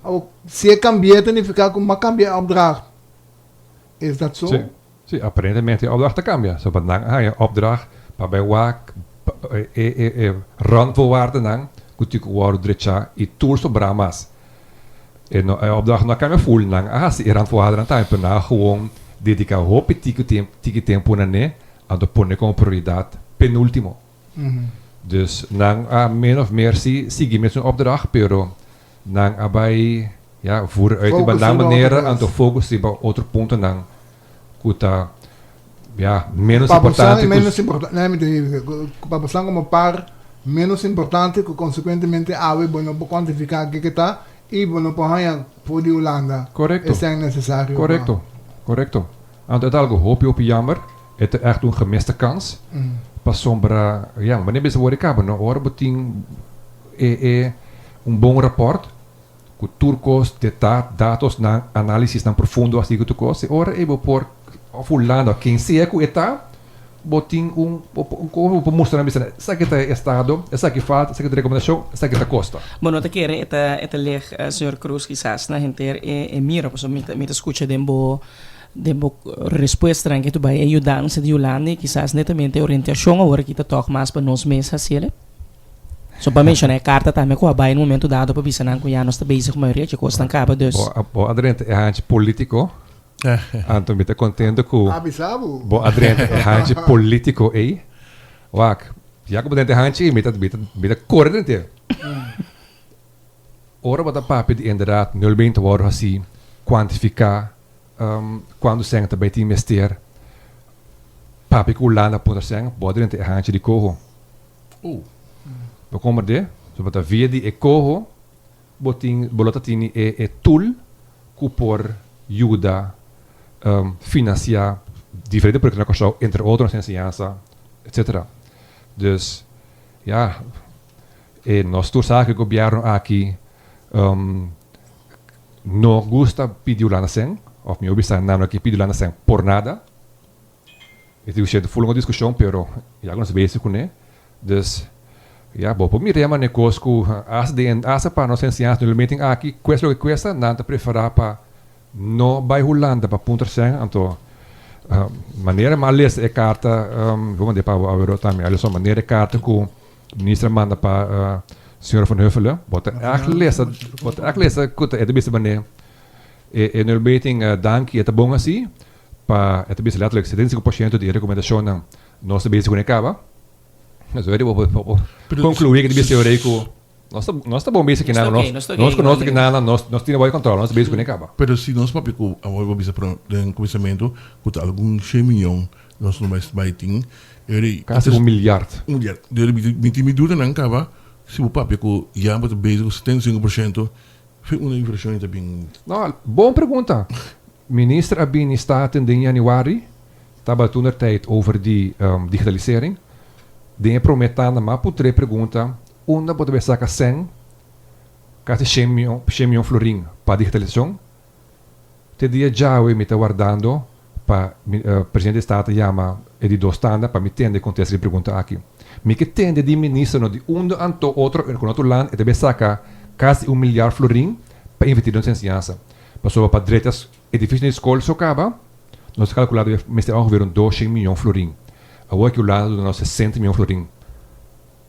Awor, si e kambi'é ta nifiká ku m'a kambia e opdracht. Is dat so? Sí, sí, aparentemente e opdracht ta kambia. So pa nan a haña opdracht pa bai wak e e e randvoorwaardennan ku tin ku wòrdu drechá i tur sobrá mas. E no e opdracht no a kambia ful, nan a hasi e randvoorwaardennan tambe, pero nan a gewoon dediká hopi tiki tiki tempu na ne, anto pone komo prioridat penúltimo. Dus nan a min of meer si sigui mesun opdracht, pero nan a bai ja voer uit riba nan manera anto focus riba otro puntonan cu ta ja menos importante. Menos importante, nee, mi ta ku pa bosan como par menos importante ku consecuentemente awe bo no por cuantifica kiko ta y bo no por haña for di Hulanda Correcto. esnan necesario. Correcto, correcto. Anto e ta algo hopi hopi jammer. E ta echt un gemiste kans. Pasobra, ya, wanneer bisa worde kaba, no? Ora bo tin e e un bon rapport ku tur kos deta, datosnan, analisisnan profundo así ku tur kos, e ora ei bo por òf Hulanda òf ken sea ku e ta, bo tin un un kos bo por mustra nan bisa esaki ta e estado, esaki falta, esaki ta rekomendashon, esaki ta kosta. Bo no ta kere e ta e ta leg señor Cruz kisas na henter e e mira pasobra mi ta mi ta skucha den bo Den bo respuestanan ke tu bai e yudansa di Hulanda i kisas netamente e orientashon awor aki ta tòg mas pa nos mes hasiel. So pa menshoná e karta tambe ku a bai na momento dado pa bisa nan ku ya nos ta bezig ku mayoria dje kosnan kaba dus. Bo a drenta e hanchi politiko, anto mi ta kontento ku Avisa bo. bo a drenta e hanchi politiko ei. Wak, ya ku bo drenta e hanchi ei mi ta mi ta kore drent'é. Ora bo ta papia di inderdaad nulmeting ta wòrdu hasi kuantifiká Cuando sèn ta bay tin mester papia cu Hulanda puntra sèn, bo a drenta e hanchi di coho. Bo comprende? So bo ta via di e coho bo tin bo lo ta tini e e tool cu por yuda financia diferente proyecto na Corsou, entre otro nos enseñansa, etcetera. Dus ya, e nos tur sa cu e gobierno aki No gusta pidi Hulanda sen, of mihor bisa nan no ke pidi Hulanda sen por nada. E tin shente full un diskushon pero ya ku nos bezig kuné. Dus ya bo por mira e manera kos ku asta den asta pa nos enseñansa no meeting aki kuesta loke kuesta nan ta prefera pa no bai Hulanda pa puntra sen anto manera mi a lesa e karta bo manda e pa bo awero tambe a lesa manera e karta ku Minister a manda pa señor Van Huffelen. Bo ta echt lesa, bo ta echt lesa ku ta e ta bisa manera e e nulmeting danki e ta bon asi pa e ta bisa letterlijk 75% di e rekomendashonnan nos ta bezig ku ne kaba. So bo por bo por konkluí ku ta bisa e ku nos ta nos ta bon bezig kinan nos nos ku nos ta kinan nos nos tin e kontrol nos ta bezig ku ne kaba. Pero si nos papia ku awor bo bisa den kuminsamentu ku ta algun shen miyon Nos no bai tin eri. Casi un miljard. Un miljard. Deri mi tin mi dudanan caba si bo papia cu ya bo ta bezig cu 75% fe unda inversion ta bin. No, bon pregunta. Minister a bini Staten den januari, tabata toentertijd over di digitalisering. Den e prome tanda m'a puntra e pregunta, unda bo ta bay saca cen, casi shen miyon, shen miyon florin pa digitalisacion? Te dia djawe mi ta wardando pa presidente di Staten yama e di dos tanda pa mi tende e kontesta di e pregunta aki. Mi ke tende di minister no di unda anto otro ku otro land e ta bin saka kasi un milyar florin pa inverti den nos enseñansa. Pasobra pa drecha edifisio di skol so kaba nos ta kalkula di mester ongeveer un doshen miyon florin. Awor aki Hulanda ta duna nos sesenta miyon florin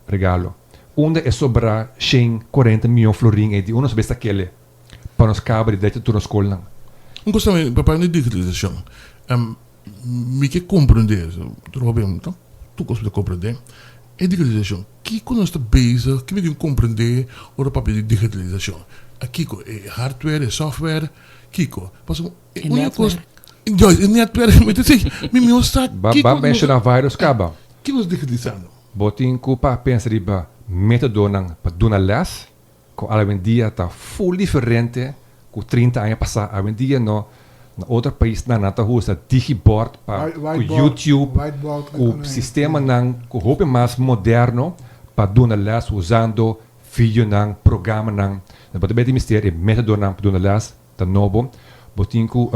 regalo. Unda e sobra 140 miyon florin ei di unda nos a bin sakele? Pa nos kaba di drecha tur nos skolnan. Un kos tambe, papia di digitalisashon. Mi ke komprendé, tur hopi tur kos mi ta komprendé, e digitalisashon. Kiko nos ta bezig, ki mi tin komprendé ora papia di digitalisashon? A kiko? E hardware, e software, kiko? Pasobra e úniko kos, juist, e netwerk, mi ta si, mi no sa kiko Ba menshoná vários kaba. Kiko nos digitalisando? Bo tin ku pa pensa riba métodonan pa duna lès Ku awendia ta ful diferente ku 30 aña pasá. Awendia no, na otro paisnan nan ta usa digibord pa ku YouTube, ku sistemanan ku hopi mas moderno pa duna lès usando videonan, programanan. Bo ta beti mester e metodonan pa duna lès ta nobo. Bo tin ku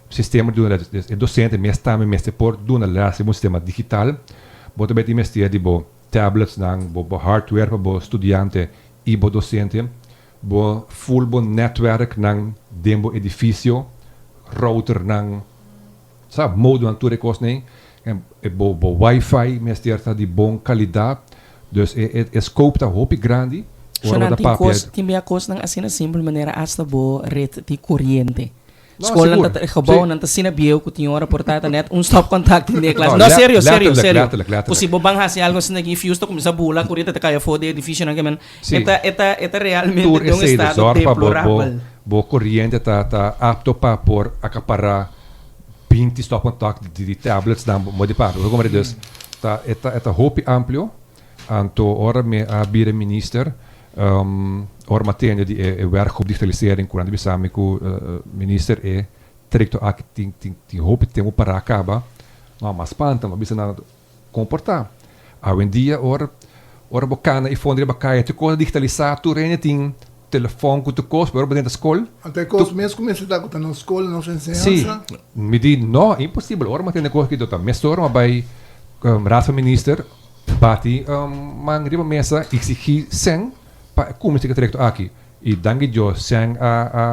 sistema di duna lès, e dosente mes tambe mester por duna lès riba un sistema digital. Bo ta beti mester di bo tabletsnan, bo bo hardware pa bo studiante y bo docente, bo full bo netwerknan den bo edificio, routernan, sa, modonan tur e cosnan ey, e bo bo wifi mester ta di bon calidad, dus e e e scope ta hopi grandi ora bo Shonan ta tin papia. cos, tin bia cosnan asina simpel manera hasta bo red di coriente. No, Skolnan sigur. ta, gebouwnan ta asina bieu ku tin ora por ta ta net un stopcontact den e klas. No, No, serio, serio, letterlijk, serio. letterlijk, Ku letterlijk. si bo ban hasi algo asina aki, fuse ta kuminsá bula, kuriente ta kai afó di edifisionan ke men. Sí. E ta, e ta, e ta realmente Tur den un esei, dus estado zorg pa bo, bo, deplorabel. bo koriente ta, ta apto pa por akapará 20 stopcontact di, di tablets nan bo di papia. Bo komprende? Dus ta, e ta, e ta hopi amplio. Anto ora mi a bira minister, Ora mi a tende di e werkgroep digitalisering ku nan ta bisa mi ku minister e trayekto aki tin tin tin hopi tempu para kaba, no mas spanta mi a bisa nan komportá. Awendia ora ora bo kana i fondo riba kaya tur kos a digitalisá tur hende tin telefòn ku tur kos pero ora bo drenta skol Anto e kos mes ku mester ta ku ta nos skol nos enseñansa? Si, mi di no imposibel ora mi a tende kos aki ta mesora mi a bai Raad van Minister Bati man riba mesa exigí sèn pa e kuminsá ku e trayekto aki. I danki Dios sèn a a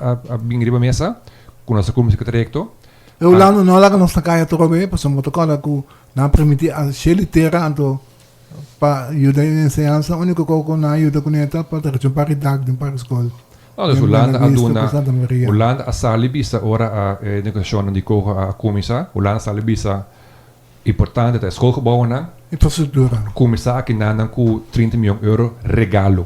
a a bin riba mesa ku nos a kuminsá ku e trayekto. E Hulanda no a laga nos na kaya tur awe pasobra bo ta kòrda ku nan a permití a sheli tera anto pa yuda den enseñansa. Úniko kos ku nan a yuda kuné ta pa trece un par di dak den un par di skol. No, dus Den Hulanda a Buena Vista duna, ku Santa Maria. Hulanda a sali bisa ora a e negosiashonnan di Koho a kuminsá, Hulanda a sali bisa Importante ta e schoolgebouwennan. Infrastructura. Cuminsa aki nan cu 30 miyon euro regalo.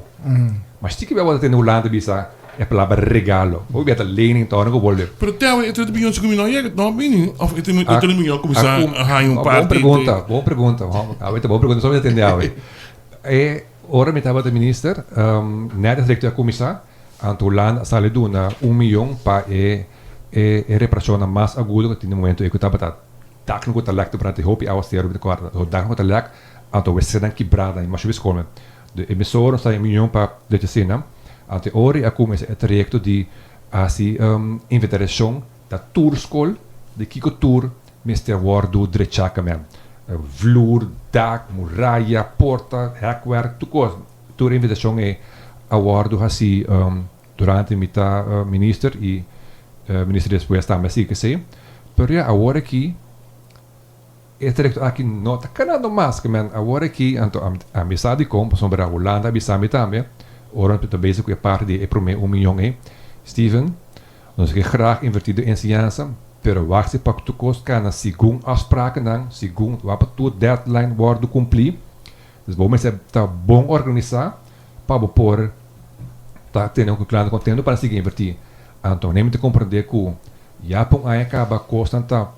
Mas tiki bia bo ta tende Hulanda bisa e palabra regalo. Hopi bia ta lening ta ora cu bolbe. Pero te awe e 30 miyon si cuminsa no yega, no bini of e 30 miyon a cuminsa a haña un parti. Bon pregunta, bon pregunta. Awe ta bon pregunta, so mi ta tende awe. E ora mi tabata minister, net e trayecto a cuminsa, anto Hulanda a sali duna un miyon pa e e reparacionnan mas agudo cu tin den momento ey cu tabata. Daknan ku ta lèk durante hopi awaseru mi ta kòrda. So daknan ku ta lèk, anto wesenan kibrá nan i masha biskome. De e mesora nos ta haña mion pa drecha eseinan. Anto e ora ei a kuminsá e trayekto di hasi inventariashon na tur skol di kiko tur mester wòrdu drechá kamen. Vloer, dak, muraya, porta, hèkwèrk, tur kos. Tur e inventariashon ei a wòrdu hasí durante mi ta minister i minister despues tambe a sigui esei. Pero ya awor aki e trayecto aki no ta kanando mas ke men awor aki anto ami sa dikon pasobra Hulanda a bisa mi tambe ora mi ta bezig ku e parti di e prome un miyon ei Steven nos ke graag inverti den enseñansa pero wak si pa tur kos kana segun afsprakennan segun wak pa tur deadline wordo kumpli dus bo mester ta bon organisa pa bo por ta tene un klanten kontento pa nan sigui inverti anto mi ta komprende ku Ya pa un aña kaba kosnan ta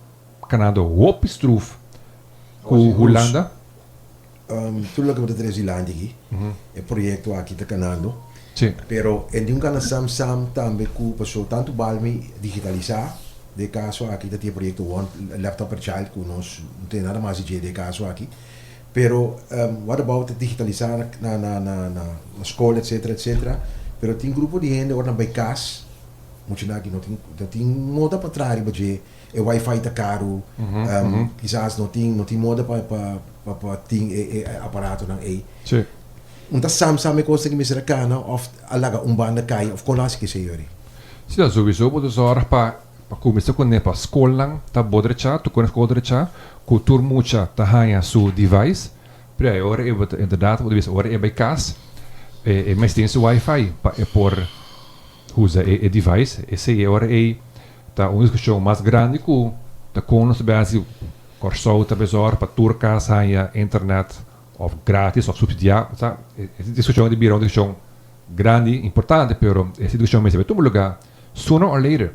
kanando hopi struf ku Hulanda. Tur loke bo ta trese dilanti aki, e proyekto aki ta kanando. Pero e di un kana sam sam tambe ku paso tantu Balmi digitalisá, den e kaso aki ta tin e proyekto One Laptop per Child ku nos no tene nada mas di dje den e kaso aki. Pero what about digitalisá na na na skol etcetera etcetera. Pero tin grupo di hende ora nan bai kas. Muchanan aki no tin no tin moda pa traha riba dje, e wifi ta karu, kisas no tin no tin moda pa pa pa pa tin e e aparatonan ei. Sí. Un ta sam sam e kos aki mester a kana òf a laga un banda kai òf kon lo hasi kesei yori? Sí, ta souiso bo ta zòrg pa pa kuminsá kuné pa skolnan ta bo drechá, tur kos na skol drechá, ku tur mucha ta haña su device. Pero e ora e bo ta inderdat bo ta bisa ora e bai kas e e mester tin su wifi pa e por Usa e device, esei e ora ei ta un discusion mas grandi cu Ta kon nos ta bai hasi Kòrsou ta bezòrg pa tur kas haña internet òf gratis òf supsidiá. Sa, e diskushon di bira un diskushon grandi, importante, pero e diskushon mester bai tuma lugá sooner or later.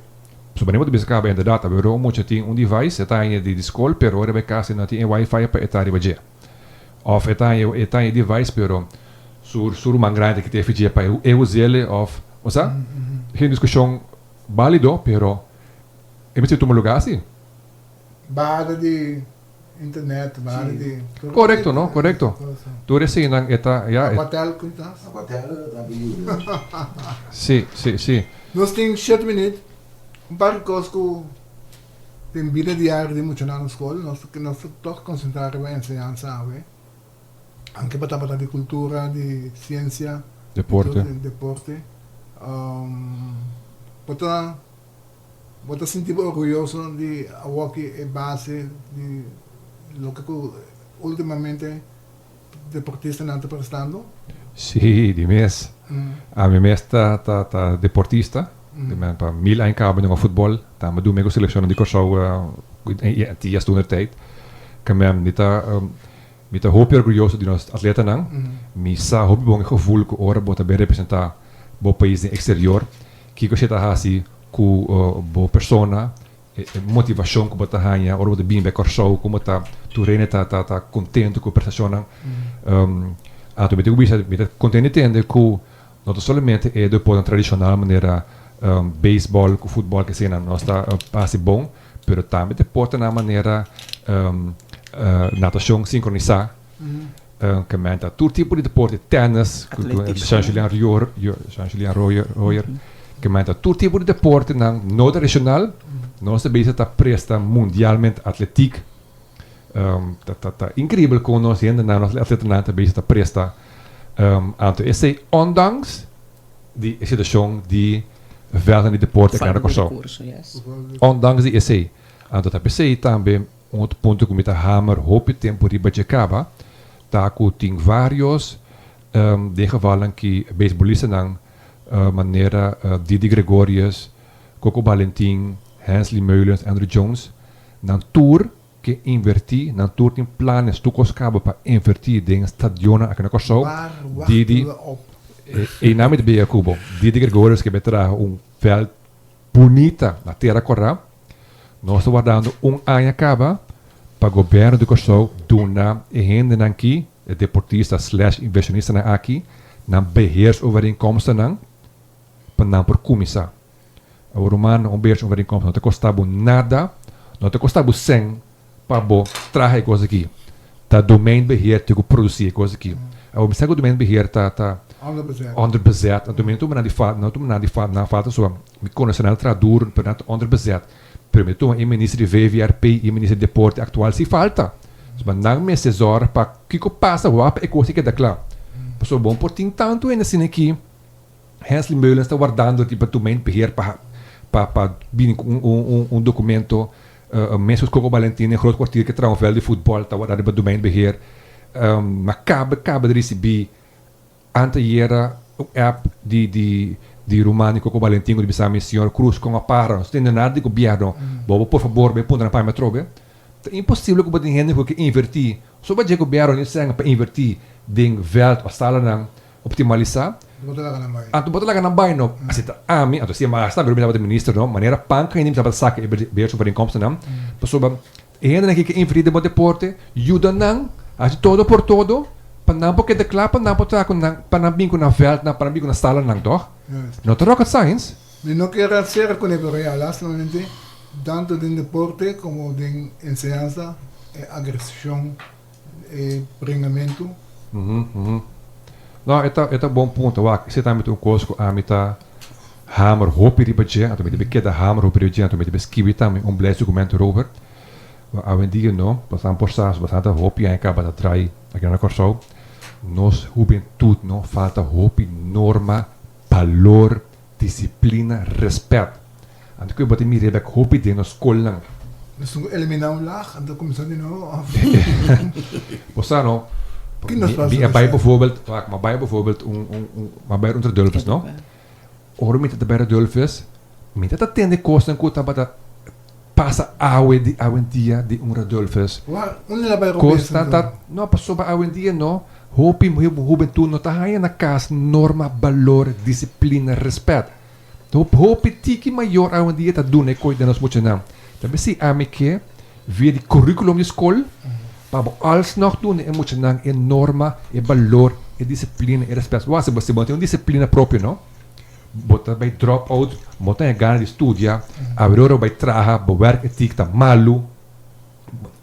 Pasobra bo ta bisa kaba inderdat awor un mucha tin un device e ta haña di skol pero ora e bai kas e no tin e wifi pa e ta riba dje. Òf e ta haña e ta haña e device pero su su ruman grandi ta kita e dje pa e us'el òf, bo sa? E un diskushon bálido pero e mester tuma lugá si. Bada di internet, bada di. Korekto no, korekto. Tur eseinan e ta, ya. Aquatel ku ta? Aquatel ta yuda. Si, si, si. Nos tin shete minuut. Un par di kos ku den bida diario di muchanan na skol, nos nos ta tòg konsentrá riba enseñansa awe. Anke bo tabata di kultura, di siensia, Deporte. deporte. Bo ta. Bo ta sinti bo orguyoso di awoki e base di loke ku ultimamente deportistanan ta prestando? Sí, di mes. Ami mes ta ta ta deportista. Di men pa mil aña kaba mi hunga futbòl. Tambe dun mi ku selekshonnan di Kòrsou i Antias toen der tijd. Ke men mi ta mi ta hopi orguyoso di nos atletanan. Mi sa hopi bon e gevoel ku ora bo ta bin representá bo pais den eksterior, Kiko esei ta hasi ku bo persona, e motivashon ku bo ta haña ora bo ta bini bai Kòrsou, komo ta tur hende ta ta ta kontentu ku e prestashonnan. Anto mi tin ku bisa mi ta kontentu di tende ku no ta solamente e deportenan tradishonal manera beisbòl ku futbòl ke eseinan nos ta hasi bon, pero tambe deportenan manera natashon sinkronisá. Ke men ta tur tipo di deporte, tennis, Jean Julian Royer, Jean Julian Royer, Royer, ke men ta tur tipo di deportenan no tradicional, nos ta bisa ta presta mundialmente atletiek. Ta ta ta increibel kon nos hendenan, nos atletanan ta bisa ta presta. Anto esei ondanks di e situacion di velden di deporte aki na Kòrsou. Ondanks di esei. Anto ta p'esei tambe Un otro punto ku mi ta hamer hopi tempu riba dje kaba ta ku tin vários den gevalnan ki beisbolistanan manera Didi Gregorius, Coco Balentin, Hensley Meulens, Andruw Jones, nan tur ke invertí, nan tur tin planes tur kos kaba pa invertí den stadionnan aki na Kòrsou. Didi, einan mi ta bia ku bo, Didi Gregorius ke bai traha un vèlt bunita na Tera Kòrá. Nos ta wardando un aña kaba pa gobièrnu di Kòrsou duna e hendenan ki, e deportista slash invershonistanan aki, nan beheersovereenkomstennan pa nan por kuminsá. Awor rumannan, un beheersovereenkomst no ta kosta bo nada, no ta kosta bo sèn pa bo traha e kos aki. Ta domeinbeheer tin ku produsí e kos aki. Awor mi sa ku domeinbeheer ta ta onderbezet. Anto mi no tuma nan di falta, no tuma nan di falta, nan falta so mi konosé nan ta traha duru, pero nan ta onderbezet. Pero mi tuma e minister di VVRP i e minister di deporte aktual si falta. Pasobra nan mester zòrg pa kiko pasa wak pa e kos a keda kla. Pasobra bo no por tin tantu hende asina aki. Hensley Meulens ta wardando riba domeinbeheer pa pa pa bini ku un un un dokumento. Mescos Coco Balentin den Groot Kwartier ke traha un veld di futbol ta warda riba domeinbeheer. Ma kaba kaba di risibi anteayera un app di di di ruman di Coco Balentin ku di bisa mi señor Cruz kon a para nos tende nada di gobierno bo bo por fabor bai puntra nan pa mi atrobe. Ta imposible ku bo tin hende ku ke inverti soba dje gobierno ni sèn pa inverti den veld of salanan optimalisá. Bo ta laga nan bai. Anto bo ta laga nan bai no. Asi ta ami, anto si mas tambe mi tabata minister no, manera pan kainda mi tabata saka e beheersovereenkomstennan, pasobra e hendenan ke ke invertí den bo deporte, yuda nan hasi todo por todo pa nan por keda kla pa nan por traha ku nan, pa nan bin ku nan vèldnan, pa nan bin ku nan salanan tòg? No ta rocket science. Mi no kier a sera kuné pero ya lastimamente tanto den deporte komo den enseñansa e agresión e bringamentu. No, e ta, e ta bon punto. Wak, esei tambe ta un kos ku ami ta hamer hopi riba dje, anto mi debe keda hamer hopi riba dje, anto mi debe skibi tambe un beleidsdokumento erover. Wak, awendia no, pasobra por sa, bastante hopi aña kaba ta trai aki na Kòrsou, nos hubentut no falta hopi norma, balor, disiplina, rèspèt. Anto ku e bo ta mira bek hopi den nos skolnan. Nos tin ku eliminá un lag anto kuminsá di nobo òf? Bo sa no, Ki nos pasa mi a bai bijvoorbeeld, wak, mi a bai bijvoorbeeld un, un, un, mi a bai un Radulphus, no? Ora mi ta bai Radulphus, mi ta ta tende kosnan ku tabata. pasa awe di awendia di un Radulphus. Wa, unda el a bai robes Kos ta ta, no, pasobra awendia no, hopi hubentud no ta haña na kas norma, balor, disiplina, rèspèt. Hopi tiki mayor awendia ta duna e koe den nos muchanan. Ta besi ami ke via di curriculum di skol pa bo alsnog duna e muchanan e norma, e balor, e disiplina, e rèspèt. Wak, si bo no tin un disiplina propio no, bo ta bai drop out, bo no ta haña gana di studia, awe ora bo bai traha, bo werk ethiek ta malu.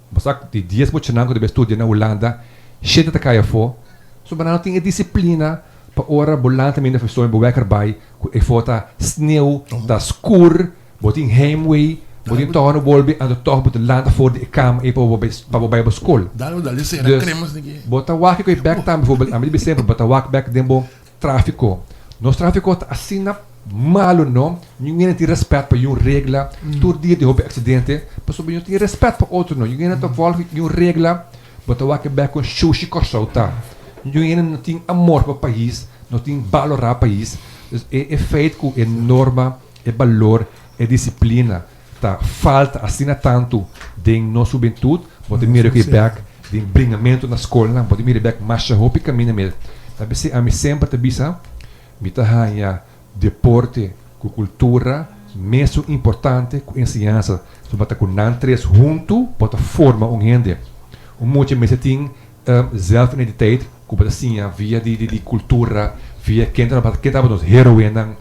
Bo sa di dies muchanan ku ta bai studia na Hulanda, shete ta kai afó. So bo nan no tin e disiplina pa ora bo lanta minda for bo wèker bai ku efo ta sneu, ta skur, bo tin heimwee, bo tin tòg no bolbe, anto tòg bo ta lanta for di e kama ei pa bo bai pa bo bai bo skol. Dus bo ta wak ku e bèk tambe, bijvoorbeeld ami di bisa semper bo ta wak bèk den bo Tráfiko. Nos tráfiko ta asina malu no, niun hende tin rèspèt pa yun regla, tur dia tin hopi aksidente, pasobra no tin rèspèt pa otro no, yun hende ta vòlg yun regla, bo ta wak bèk kon shushi Kòrsou ta, yun hende no tin amor pa pais, no tin balorá pais, dus e e feit ku e norma, e balor, e disiplina ta falta asina tantu den nos hubentut, bo ta mira ku e bèk den bringamentu na skolnan, bo ta mira e bèk masha hopi kaminda mes. Ta p'esei ami semper ta bisa, mi ta haña deporte ku kultura mesun importante ku enseñansa. Pasobra ta ku nan tres huntu bo ta forma un hende. Un mucha mester tin zelfidentiteit ku bo ta siña via di kultura, via ken tabata nos heroenan.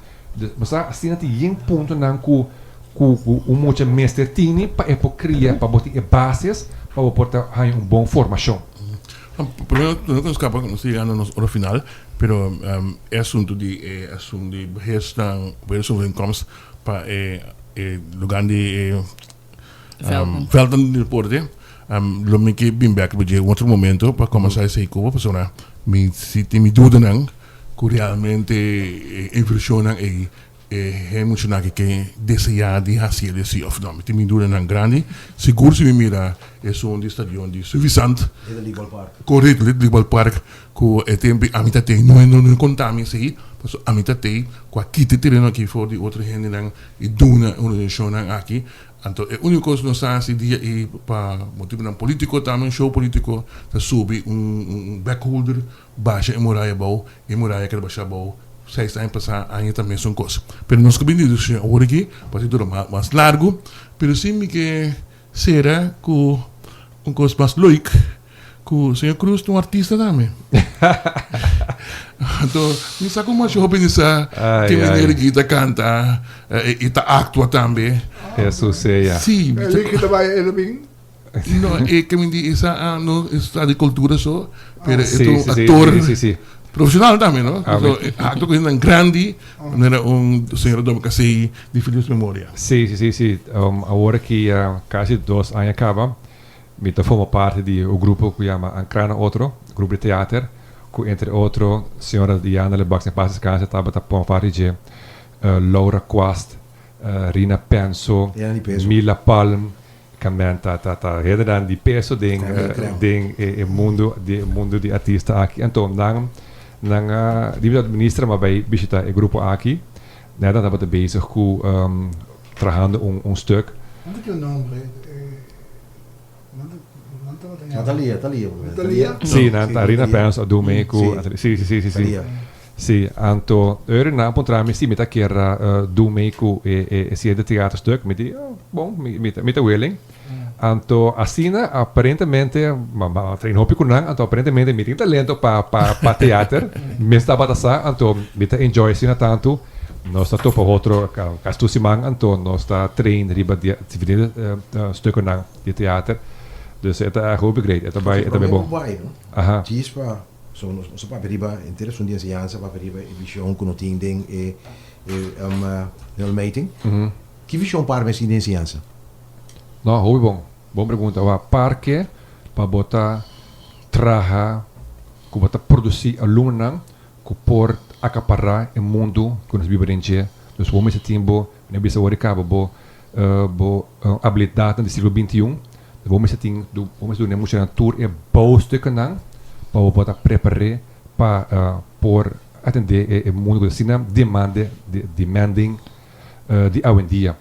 Bo sa asina tin yen puntonan ku ku un mucha mester tini pa e por kria, pa bo tin e bases pa bo por ta haña un bon formashon. Primero no nos kaba nos ta yegando nos ora final, pero e asunto di e asunto di beheersnan, beheersovereenkomst pa e e lugar di e velden di deporte, lo mi ke bin bek riba dje un otro momento pa kombersa esei ku bo pasobra mi si tin mi dudanan ku realmente e invershonnan ei e hende muchanan aki ke deseá di hasi el esei òf no. Mi tin mi dudanan grandi. Sigur si mi mira esun di stadion di Suffisant, Little League Ballpark. Korekto, Little League Ballpark, ku e tempu ami ta tei, no no konta mi esei, pasobra ami ta tei ku a kita e tereno aki for di otro hendenan i duna e organisashonnan aki. Anto e úniko kos nos ta hasi dia ei pa motibunan polítiko tambe, un show polítiko, ta subi un backholder Basha e muraya abou, e muraya keda basha abou, seis aña pasá aña ta mesun kos. Pero nos ku bin di diskushon awor aki, pasobra dura mas largu, pero si mi ke sera ku un kos mas leuk, ku señor Cruz ta un artista tambe. Anto mi sa ku masha hopi di sa ke manera ki ta kanta i ta aktua tambe. Hesus sea. Si. El ki ta bai el a bin? No, e ke mi di esa a no esta di cultura so, pero e ta un actor profesional tambe, no? So, e acto cu hendenan grandi, manera un señora Domi Casey di feliz memoria. Sí, sí, sí, sí. Awor aki ya casi dos aña caba, mi ta forma parti di un grupo cu yama Ancra na Otro, grupo di teater, cu entre otro señora Diana Lebacs en paz descanse tabata forma parti dje, Laura Quast, Rina Penso, Mila Palm, Kamen ta ta ta hendenan di peso den den e e mundo di e mundo di artista aki. Anto nan nan a di mi minister a bai bishita e grupo aki. Net nan tabata bezig ku trahando un un stuk. Nan ta ki un nombre? Nan ta nan tabata yama. Natalia, Talia. Natalia? Si, nan ta Rina Pens a dun mee ku si si si si si. Si, anto Eury nan a puntra mi si mi ta kier dun mee ku e e e siguiente theaterstuk. Mi di, oh, bon, mi mi ta mi ta willing. Anto asina aparentemente, ma ma train hopi ku nan, anto aparentemente mi tin talento pa pa pa theater. Mes tabata sa, anto mi ta enjoy asina tantu. Nos ta topa otro kasi tur siman, anto nos ta train riba di diferente stukkennan di theater. Dus e ta hopi great, e ta bai e ta bai bon. Aha. Djis pa So nos a papia riba henter esun di enseñansa, papia riba e vision ku no tin den e nulmeting. Ki vision par mes tin den enseñansa? No, hopi bon. Bon pregunta. Wak, parke pa bo ta traha ku bo ta produsí alumnonan ku por akapará e mundu ku nos biba den dje. Dus bo mester tin bo, mi a bisa awor di kaba, bo bo abilidatnan di siglo bintiun. Bo mester tin, bo mester duna e muchanan tur e bouwstukkennan pa bo por ta prepar'é pa por atendé e mundu ku ta asina demande, demanding di awendia.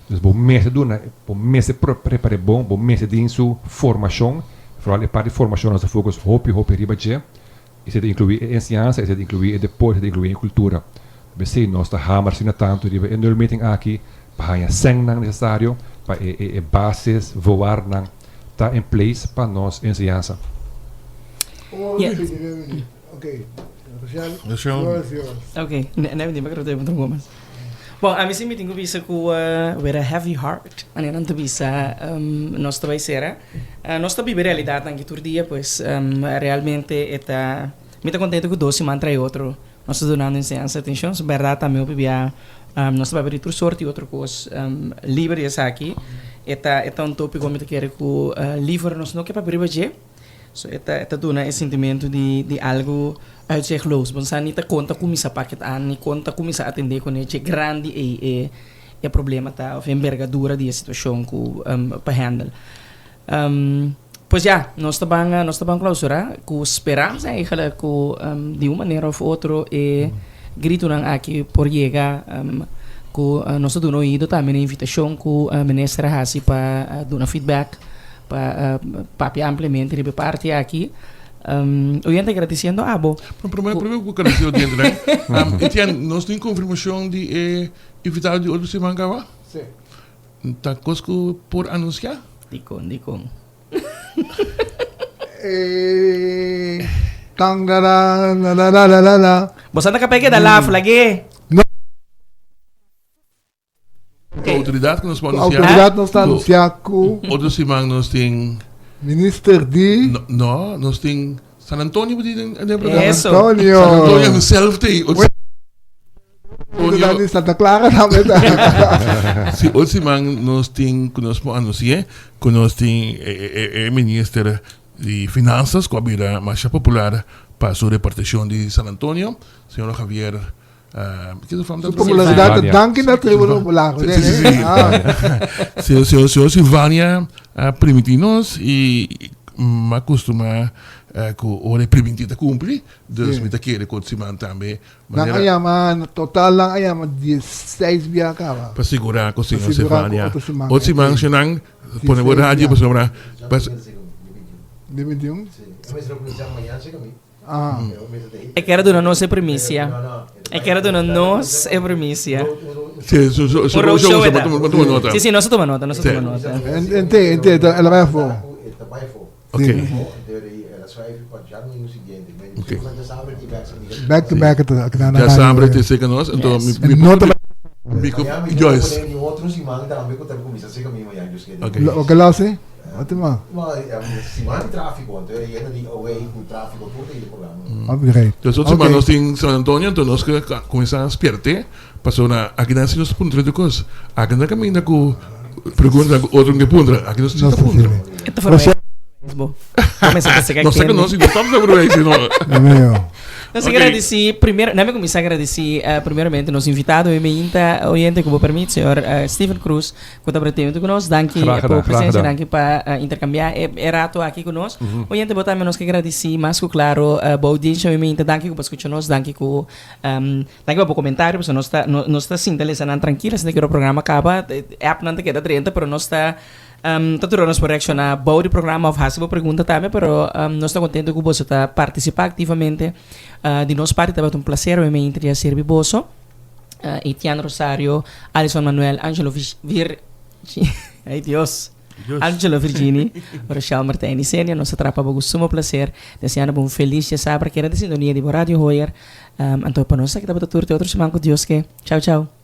Dus bo mester duna, bo mester prepar'é bon, bo mester den su formashon, vooral e parti formashon nos ta focus hopi hopi riba dje. Esei ta inkluí e enseñansa, esei ta inkluí e deporte, esei ta inkluí e kultura. P'esei nos ta hamer asina tantu riba e nulmeting aki pa haña sènnan nesesario pa e e e basis voorwaardennan ta in place pa nos enseñansa. Ok, Bon, ami si mi tin ku bisa ku with a heavy heart, manera nan ta bisa, nos ta bai sera. Nos ta biba e realidatnan aki tur dia, pues realmente e ta, mi ta kontento ku dos siman trai otro nos ta dunando enseñansa atenshon. So bèrdat tambe hopi bia nos ta papia di tur sort di otro kos liber di esaki. E ta e ta un topiko mi ta kere ku liver nos no ke papia riba dje. So e ta e ta duna e sintimentu di di algu uitzichtloos. Bo no sa ni ta kon ta kuminsá paket an, ni kon ta kuminsá atendé kuné dje grandi ei e e problema ta òf e enbergadura di e situashon ku pa handle. Pues ya, nos ta ban nos ta ban klausurá ku speransa eigenlijk ku di un manera òf otro e gritunan aki por yega ku nos ta duna oido tambe na e invitashon ku minister a hasi pa duna feedback. Pa papia ampliamente riba e parti aki. Oyente agradeciendo abo. Pero prome prome ku agradeci oyente nan. Um, Etienne, nos tin confirmacion di e invitado di otro siman caba? Si. Ta cos ku por anuncia? Dikon, dikon? Eh, tan da da da da da da da. Boso ta kap'e keda laf, lag'é. No. Ku outoridat ku nos por anunsiá. Ku outoridat nos ta anunsiá ku. Otro siman nos tin. Minister di. No, nos tin San Antonio bo tin den programa. Eso. San Antonio. San Antonio himself tin. Antonio. Di Santa Clara tambe ta. Si, otro siman nos tin ku nos por anunsié ku nos tin e minister di Finansas ku a bira masha popular pa su repartishon di San Antonio, señor Javier. Su popularidad ta danki na Tribuna Popular. Sí, sí, sí. Señor, señor, señor Silvania a primiti nos y m'a costuma cu ora e primiti ta cumpli, dus mi ta kere cu otro siman tambe. Nan a yama, total nan a yama diesseis bia caba. Pa sigura cu señor Silvania. Otro siman señornan pone bo radio pasobra. Di 21? E kier a duna nos e primisia. E kier a duna nos e primisia. Sí, su, su, su, Un roadshow su, e ta. tuma, tuma nota. Sí, sí, nos a tuma nota, nos a tuma nota. Ente, ente, el a bai afó. Ok. Ok. Back to back ta na Ya sabe te seca nos, entonces mi, mi, No ta mi, Joyce. Ok. Lo que lo hace? Otro Upgrade. Dus otro siman nos tin San Antonio, entonces nos ke kuminsá spierte, pasobra akinan si nos puntra tur kos. Aki no ta kaminda ku pregunta ku otro no ke puntra, aki nos si ta puntra. E ta verwijs bo. Bo mester ta seka Nos sa ku kende. nos si no ta verwijs, no. Nos Ok. agradeci primero, nami cuminsa agradeci eh, primeramente nos invitado e meinta oyente cu bo permit, señor eh, Steven Cruz, Cu ta pretende cu nos. Danki Graag pa gedaan, bo graag presencia, gedaan. danki pa intercambia e, e rato aki cu nos. Oyente, bo tambe nos ke gradici mas cu claro bo audiencia hoy mainta. Danki cu bo scucha nos, danki cu danki pa bo comentario, pasobra nos ta nos ta sinta lesa nan trankil asina cu e programa caba, app nan ta keda drenta, pero nos ta ta dura nos por reacciona bou di programa of haci bo pregunta tambe, pero nos ta contento cu boso ta participa activamente. Di nos parti tabata un placer hoy mainta di a sirbi boso. Etienne Rosario, Alison Manuel, Angelo Vir Ay Dios. Dios. Angelo Virgini, Rochelle Martijn y Senia, nos a trapa bo cu sumo placer, deseando bo un feliz djasabra, keda den sintonia di bo Radio Hoyer. Um, anto pa nos aki tabata tur te otro siman cu Dios ke. Chao, chao.